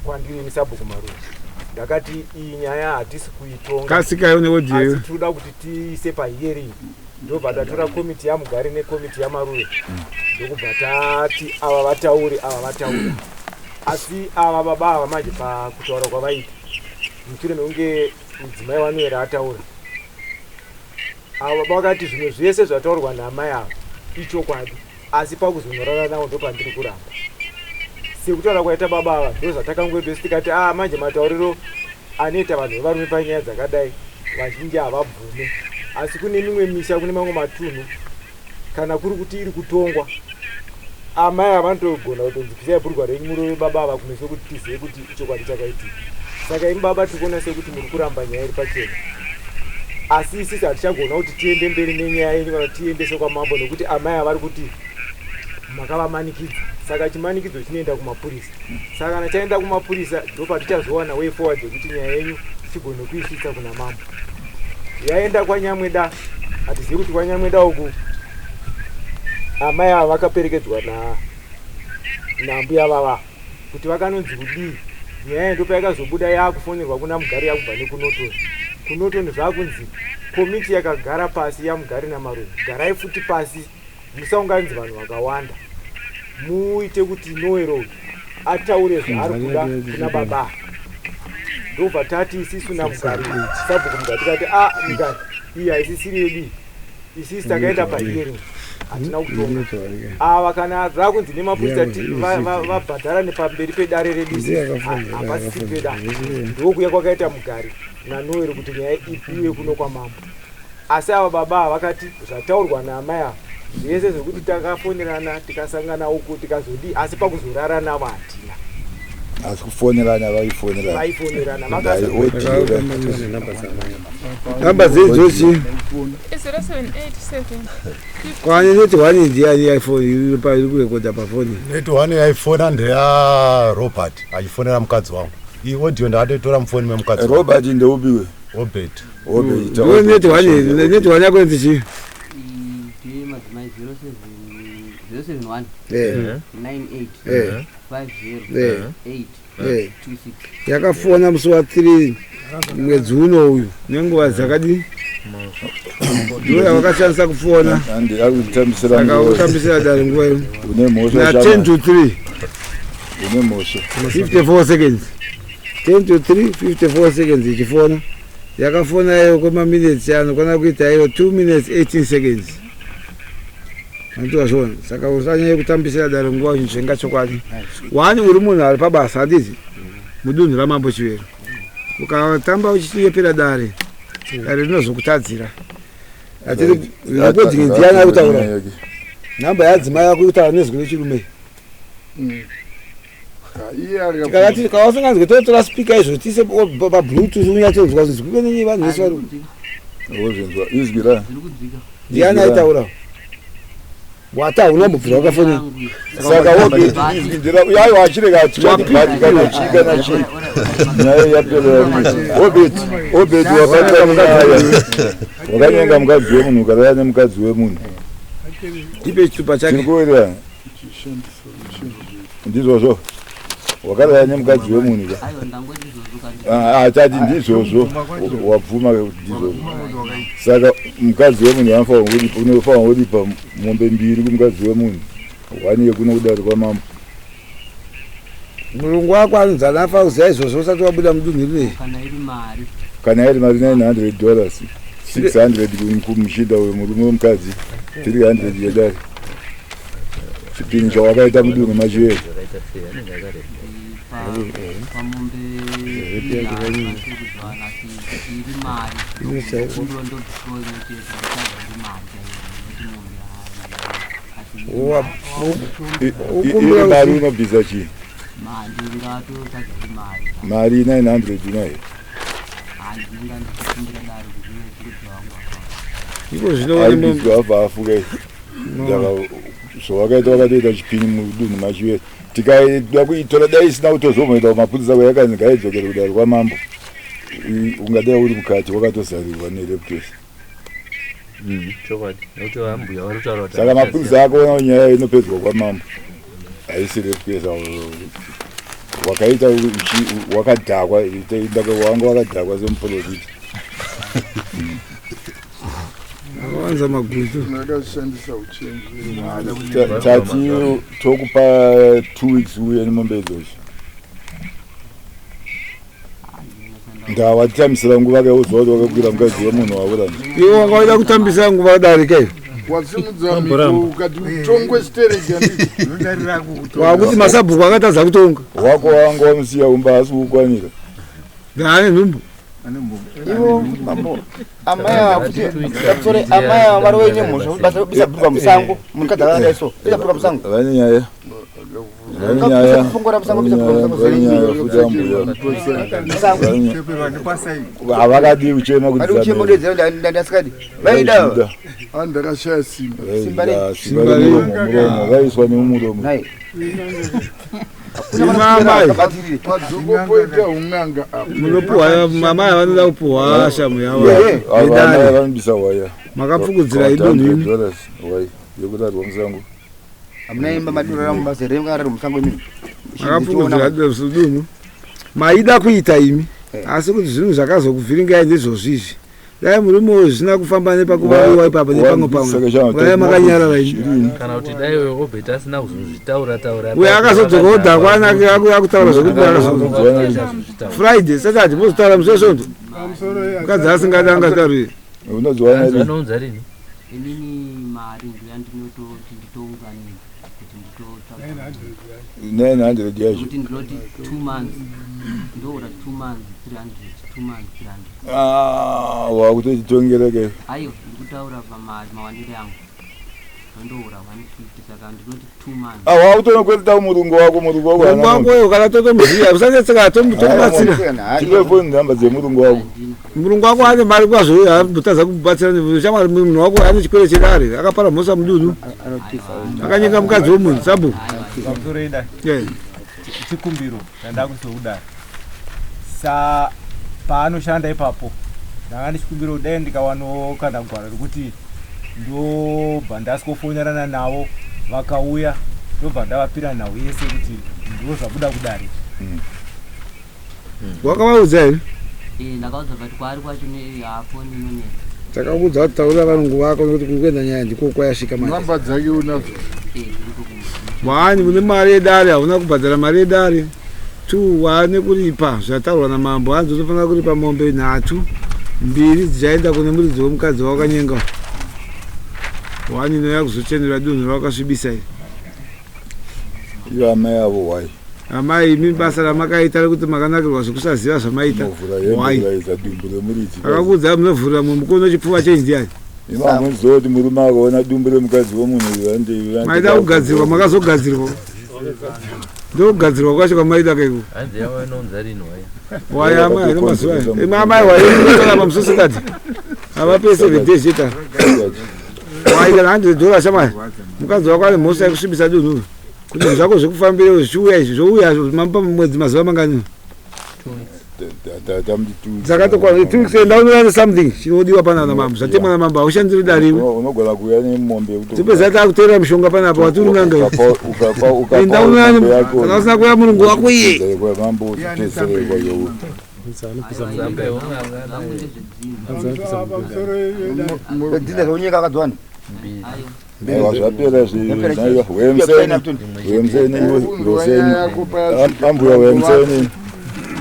kwandiri misabhuku Marure, ndakati iyi nyaya hatisi kuitonga. Kasikai une audio. Asi tinoda kuti tiise pahearing. Ndobva tatora komiti yaMugari nekomiti yaMarure, ndokubva tati ava vatauri, ava vatauri. Asi ava baba ava manje, pakutaura kwavaita mushure mekunge mudzimai waNoera ataura, ava baba vakati zvimwe zvese zvataurwa naamai ava ichokwadi, asi pakuzonorara navo ndopandiri kuramba. Sekutaura kwaita baba ava, ndo zvatakangoitwesi tikati a manje matauriro anoita vanhu vevarume panyaya dzakadai, vazhinji havabvume. Asi kune mimwe misha, kune mamwe matunhu, kana kuri kuti iri kutongwa, amai ava vanotogona kutonzi bvisai bhurugwa renyu murove baba ava kumeso kuti tizive kuti ichokwadi chakaitika. Saka imi baba, tiri kuona sekuti muri kuramba nyaya iri pachena, asi isisi hatichagona kuti tiende mberi nenyaya yenyu kana tiendese kwamambo, nekuti amai ava vari kuti makavamanikidza. Saka chimanikidzo chinoenda kumapurisa. Saka kana chaenda kumapurisa, ndopatichazowana way forward yekuti nyaya yenyu tigone kuisvitsa kuna mambo. Yaenda kwaNyamweda, hatizivi kuti kwaNyamweda uku amai ava vakaperekedzwa nambuya vava kuti vakanonzi kudii. Nyaya iyi ndopayakazobuda yaakufonerwa kuna Mugari, yakubva nekuNorton. KuNorton zvaakunzi komiti yakagara pasi yaMugari naMarure, garai futi pasi, musaunganidzi vanhu vakawanda, muite kuti Noero ataure zvaari kuda kuna baba. Ndobva tati isisu naMugari, sabhuku Mugari, tikati a Mugari, iyi haisisiri yedu isisi, takaenda pahearing, hatina kutonga. Ava kana zvakunzi nemapurisa vabhadhara nepamberi pedare redu isusu, hapasisi pedare. Ndokuya kwakaita Mugari naNoero kuti nyaya ipiwe kuno kwamambo. Asi ava baba ava vakati zvataurwa naamai ava zvese zvekuti takafonerana, tikasangana uku, tikazodii, asi pakuzorara navo hatina. Asi kufonerana vaifonerana. Vaifonerana. Namba dzeidzochi? 0787. Kwane neti one ndiani iPhone iri kurekodha pafoni? Neti one yaifona ndeyaRobert achifonera mukadzi wangu. Iyi audio ndakatoitora mufoni memukadzi wangu. Robert ndeupiwe? Robert. Robert. Ndiwe neti one, neti one yako inzi chii? Ndemadzimai 071 98 50 8 26. Yakafona musi wa3 mwedzi uno uyu nenguva dzakadii? Ndiwo yavakashandisa kufona. Akutambisira. Saka utambisira dare nguva iyo. Une mhosva. Na 10 to 3. Une mhosva. 54 seconds, 10 to 3 54 seconds ichifona. Yakafona iyo kwemaminutes anokwana kuita iyo 2 minutes 18 seconds. Handiti wazviona? Saka usanyanye kutambisira dare nguva uchinzvenga chokwadi. One uri munhu ari pabasa handiti? Mudunhu raMambo Chivero. Ukatamba uchinyepera dare, dare rinozokutadzira. Hatiri recording ndiani ari kutaura? Nhamba yadzimai yako kutaura nezwi rechirume. Tikati kawasinganzwe totora speaker izvo tiise pabluetooth unyatsonzwa zvinzwike nenyi vanhu vese vari. Wozvinzwa izwi ra. Ndiani aitaura? Wati hauna mubvira wakafonera. Saka wobeti izwi ndira uyayo achirega achibati kana chii kana chii. Nyaya yapera. Wobeti wobeti wabata nyaya. Wakanyenga mukadzi wemunhu ukarara nemukadzi wemunhu. Ndipe chitupa chake. Tiri Ndizvozvo. Wakarara nemukadzi wemunhu ka. Ah, ah, tati ndizvozvo. Wabvuma kuti ndizvozvo. Saka mukadzi wemunhu anofanira kuripa, unofanira kuripa mombe mbiri kumukadzi wemunhu. One yekuno kudare kwamambo. Murungu wako anonzi anafa kuziva izvozvo usati wabuda mudunhu rineri. Kana iri mari. Kana iri mari 900 dollars. 600 kumuchinda uyo murume wemukadzi. 300 yedare. Chipini chawakaita mudunhu machivero. Pamombe iri mari. Iri mari unobvisa chii? Mari 900 unayo. Iko zvino aibviswa abva afuka Saka zvawakaita wakatoita chipini mudunhu machive tikaida kuitora dai isina kutozomoita kumapurisa kwayakanzi ngaidzokere kudare kwamambo ungadai uri mukati wakatozarirwa nerepcase Chokwadi nekuti vambuya vari kutaura kuti saka mapurisa akaona kuti nyaya inopedzwa kwamambo haisi repcase wakaita wakadhakwa wanga wakadhakwa semuprofita Akawanza magutu. Ndakashandisa uchenjeri. Tati tokupa 2 weeks uye nemombe idzodzo. Ndawatambisira nguva ke uziva kuti wakakwira mukadzi wemunhu waura. Iwe wanga waida kutambisa nguva kudarika iyo. Wasimudza mhiko ukati utongwe stereki handiti. Wakuti masabhuku akatadza kutonga. Wako wanga wamusiya kumba asi kukwanira. Ngaane nhumbu. Ivo mambo amai ava kuti pamusoro amai ava vari vaine mhosva kuti basa bisa bhuka musango mukadzi akadai so bisa bhuka musango Vane nyaya. Vane nyaya. Fungura musango bisa bhuka musango Vane nyaya futi ambuya. Havakadi kuchema kuti vari kuchema kudedzera ndasikadi vaida Ndakashaya simba. Simba rei? Simba remuromo muromo vaiswa nemuromo. Padzokopoita un'anga apa. Munopuhwa mama vanoda kupuhwa shamu yavo. Amai vanobisa waya. Makapfukudzira idunhu imi. Dollars waya yekurarwa musango. Hamuna imba madurara mubasa here mukarara musango imimi Makapfukudzira dunhu. Maida kuita imi. Asi kuti zvinhu zvakazokuvhiringai ndizvozvo izvi. Dai murume uyu zvisina kufamba nepakuvawiwa ipapo nepamwe pamwe. Dai makanyarara imi. Kana kuti dai uyo Obert asina kuzozvitaura taura. Uyo akazodzoka odhakwa anake akutaura zvekuti akazo. Friday, Saturday mozotaura musi wesvondo. Mukadzi asingadi angatauri. Unodziwana rini? Anounza rini? Inini mari ndoyandinototi nditounganidza kuti nditotsvaga 900 yacho. Kuti ndinoti 2 months ndoora 2 months 300 2 months 300. Ah, wakutotitongera ke. Aiwa ndikutaura pamari mawaniro angu ndondoora 150 saka ndinoti 2 months. Ah, wakutonokwereta murungu wako murungu wako. Murungu wako uyo kana totomuziva usanetseka tomubatsira. Tipe phone number dzemurungu wako. Murungu wako ane mari kwazvo uyo haambotadza kubatsira shamwari munhu wako ane chikwere chedare akapara mhosva mudunhu akanyenga mukadzi wemunhu sabhuku. Pamusoro ida Yeah. chikumbiro chandakusokuda sa paanoshanda ipapo ndanga ndichikumbira kuti dai ndikawanawo kana gwaro rekuti ndobva ndasikofonerana navo vakauya ndobva ndavapira nhau yese kuti ndo zvabuda kudare. Wakavaudza here? Eh, ndakaudza but kwaari kwacho nehafoni inonetsa. Takakuudza kuti taurira varungu vako nekuti kuri kuenda nyaya ndiko kwayasvika manje. Namba dzake unadzo. One, une mari yedare hauna kubhadhara mari yedare. Two, waane kuripa zvataurwa namambo hanzi unofanira kuripa mombe nhatu Mbiri dzichaenda kune muridzi wemukadzi wawakanyenga. Wani inouya kuzochenura dunhu rawakasvibisa iri. Iyo amai avo why? Amai imi basa ramakaita rekuti makanakirwa zvekusaziva zvamaita. Why? Dumbu remuridzi. Akakuudzai munovhurira mumwe mukono chipfuva chenyu ndiani? Imi hamuziva kuti murume akaona dumbu remukadzi wemunhu uyu Maida kugadzirwa makazogadzirwa. Ndokugadzirwa kwacho kwamaida kaiko. Hanzi yavo inonza rini waya. Waya amai ane mazuva aya. Imi amai waya inotora pamusosekadzi. Havape 7 days chete. Waita na 100 dollars shamwari. Mukadzi wako ane mhosva yekusvibisa dunhu. Kuti zvako zvekufambira zvichiuya izvi zvouya mamupa mwedzi mazuva mangani? Dzakatokwana 2 weeks enda unoona something chinodiwa panana mambo. Zvatemwa namambo haushandiri dare iwe. Unogona kuuya nemombe yekuti Tipedza takuteerera mishonga panapa watiri n'anga iwe. ukapa Enda unoona kana usina kuuya murungu wako iye. Mambo uchitezererwa yowe. Dzidza zveunyika akadzwana. Aiwa zvapera zvinaiwa wemseni wemseni iwe roseni ambuya wemseni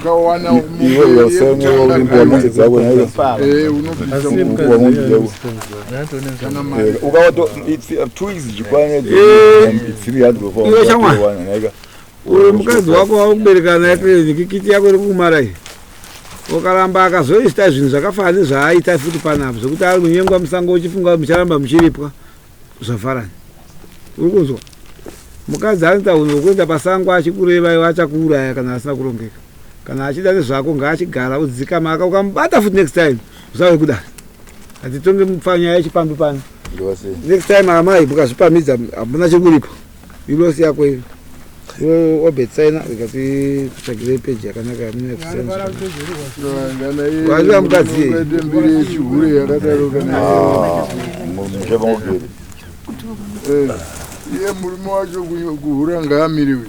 ukawana iwe roseni urimbuwa mombe dzako naiwa unobvisa urimbuwa mombe dzako ukawato 2 weeks zvikwane 300 Iwe shamwari. Uyu mukadzi wako wakubereka naye clinic kiti yako iri kukumara iyi. Ukaramba akazoita zvinhu zvakafanana nezvaaita futi panapa zvekuti ari kunyengwa musango uchifunga mucharamba muchiripwa zvavharana. Uri kunzwa? Mukadzi anoita hunhu hwekuenda pasango achikureva iwe achakuuraya kana asina kurongeka. Kana achida nezvako ngaachigara udzikama aka ukamubata futi next time usave kudaro. Hatitonge nyaya yechipambi pano. Next time amai mukazvipamidza hamuna chekuripa. Ilosi yako iyo. Iwe Obert saina rikati kutsvagire peji yakanaka yamunoya kusaina. Waziva mukadzi iye. Ukaite mbiri yechihure yakadaro kana musha Eh, iye murume wacho kuhura ngaamiriwe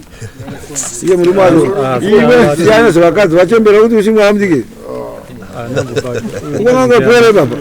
Iye murume wacho. Iwe siyana zvevakadzi vachembera kuti uchimwa mudiki. Ukonanga pwere baba.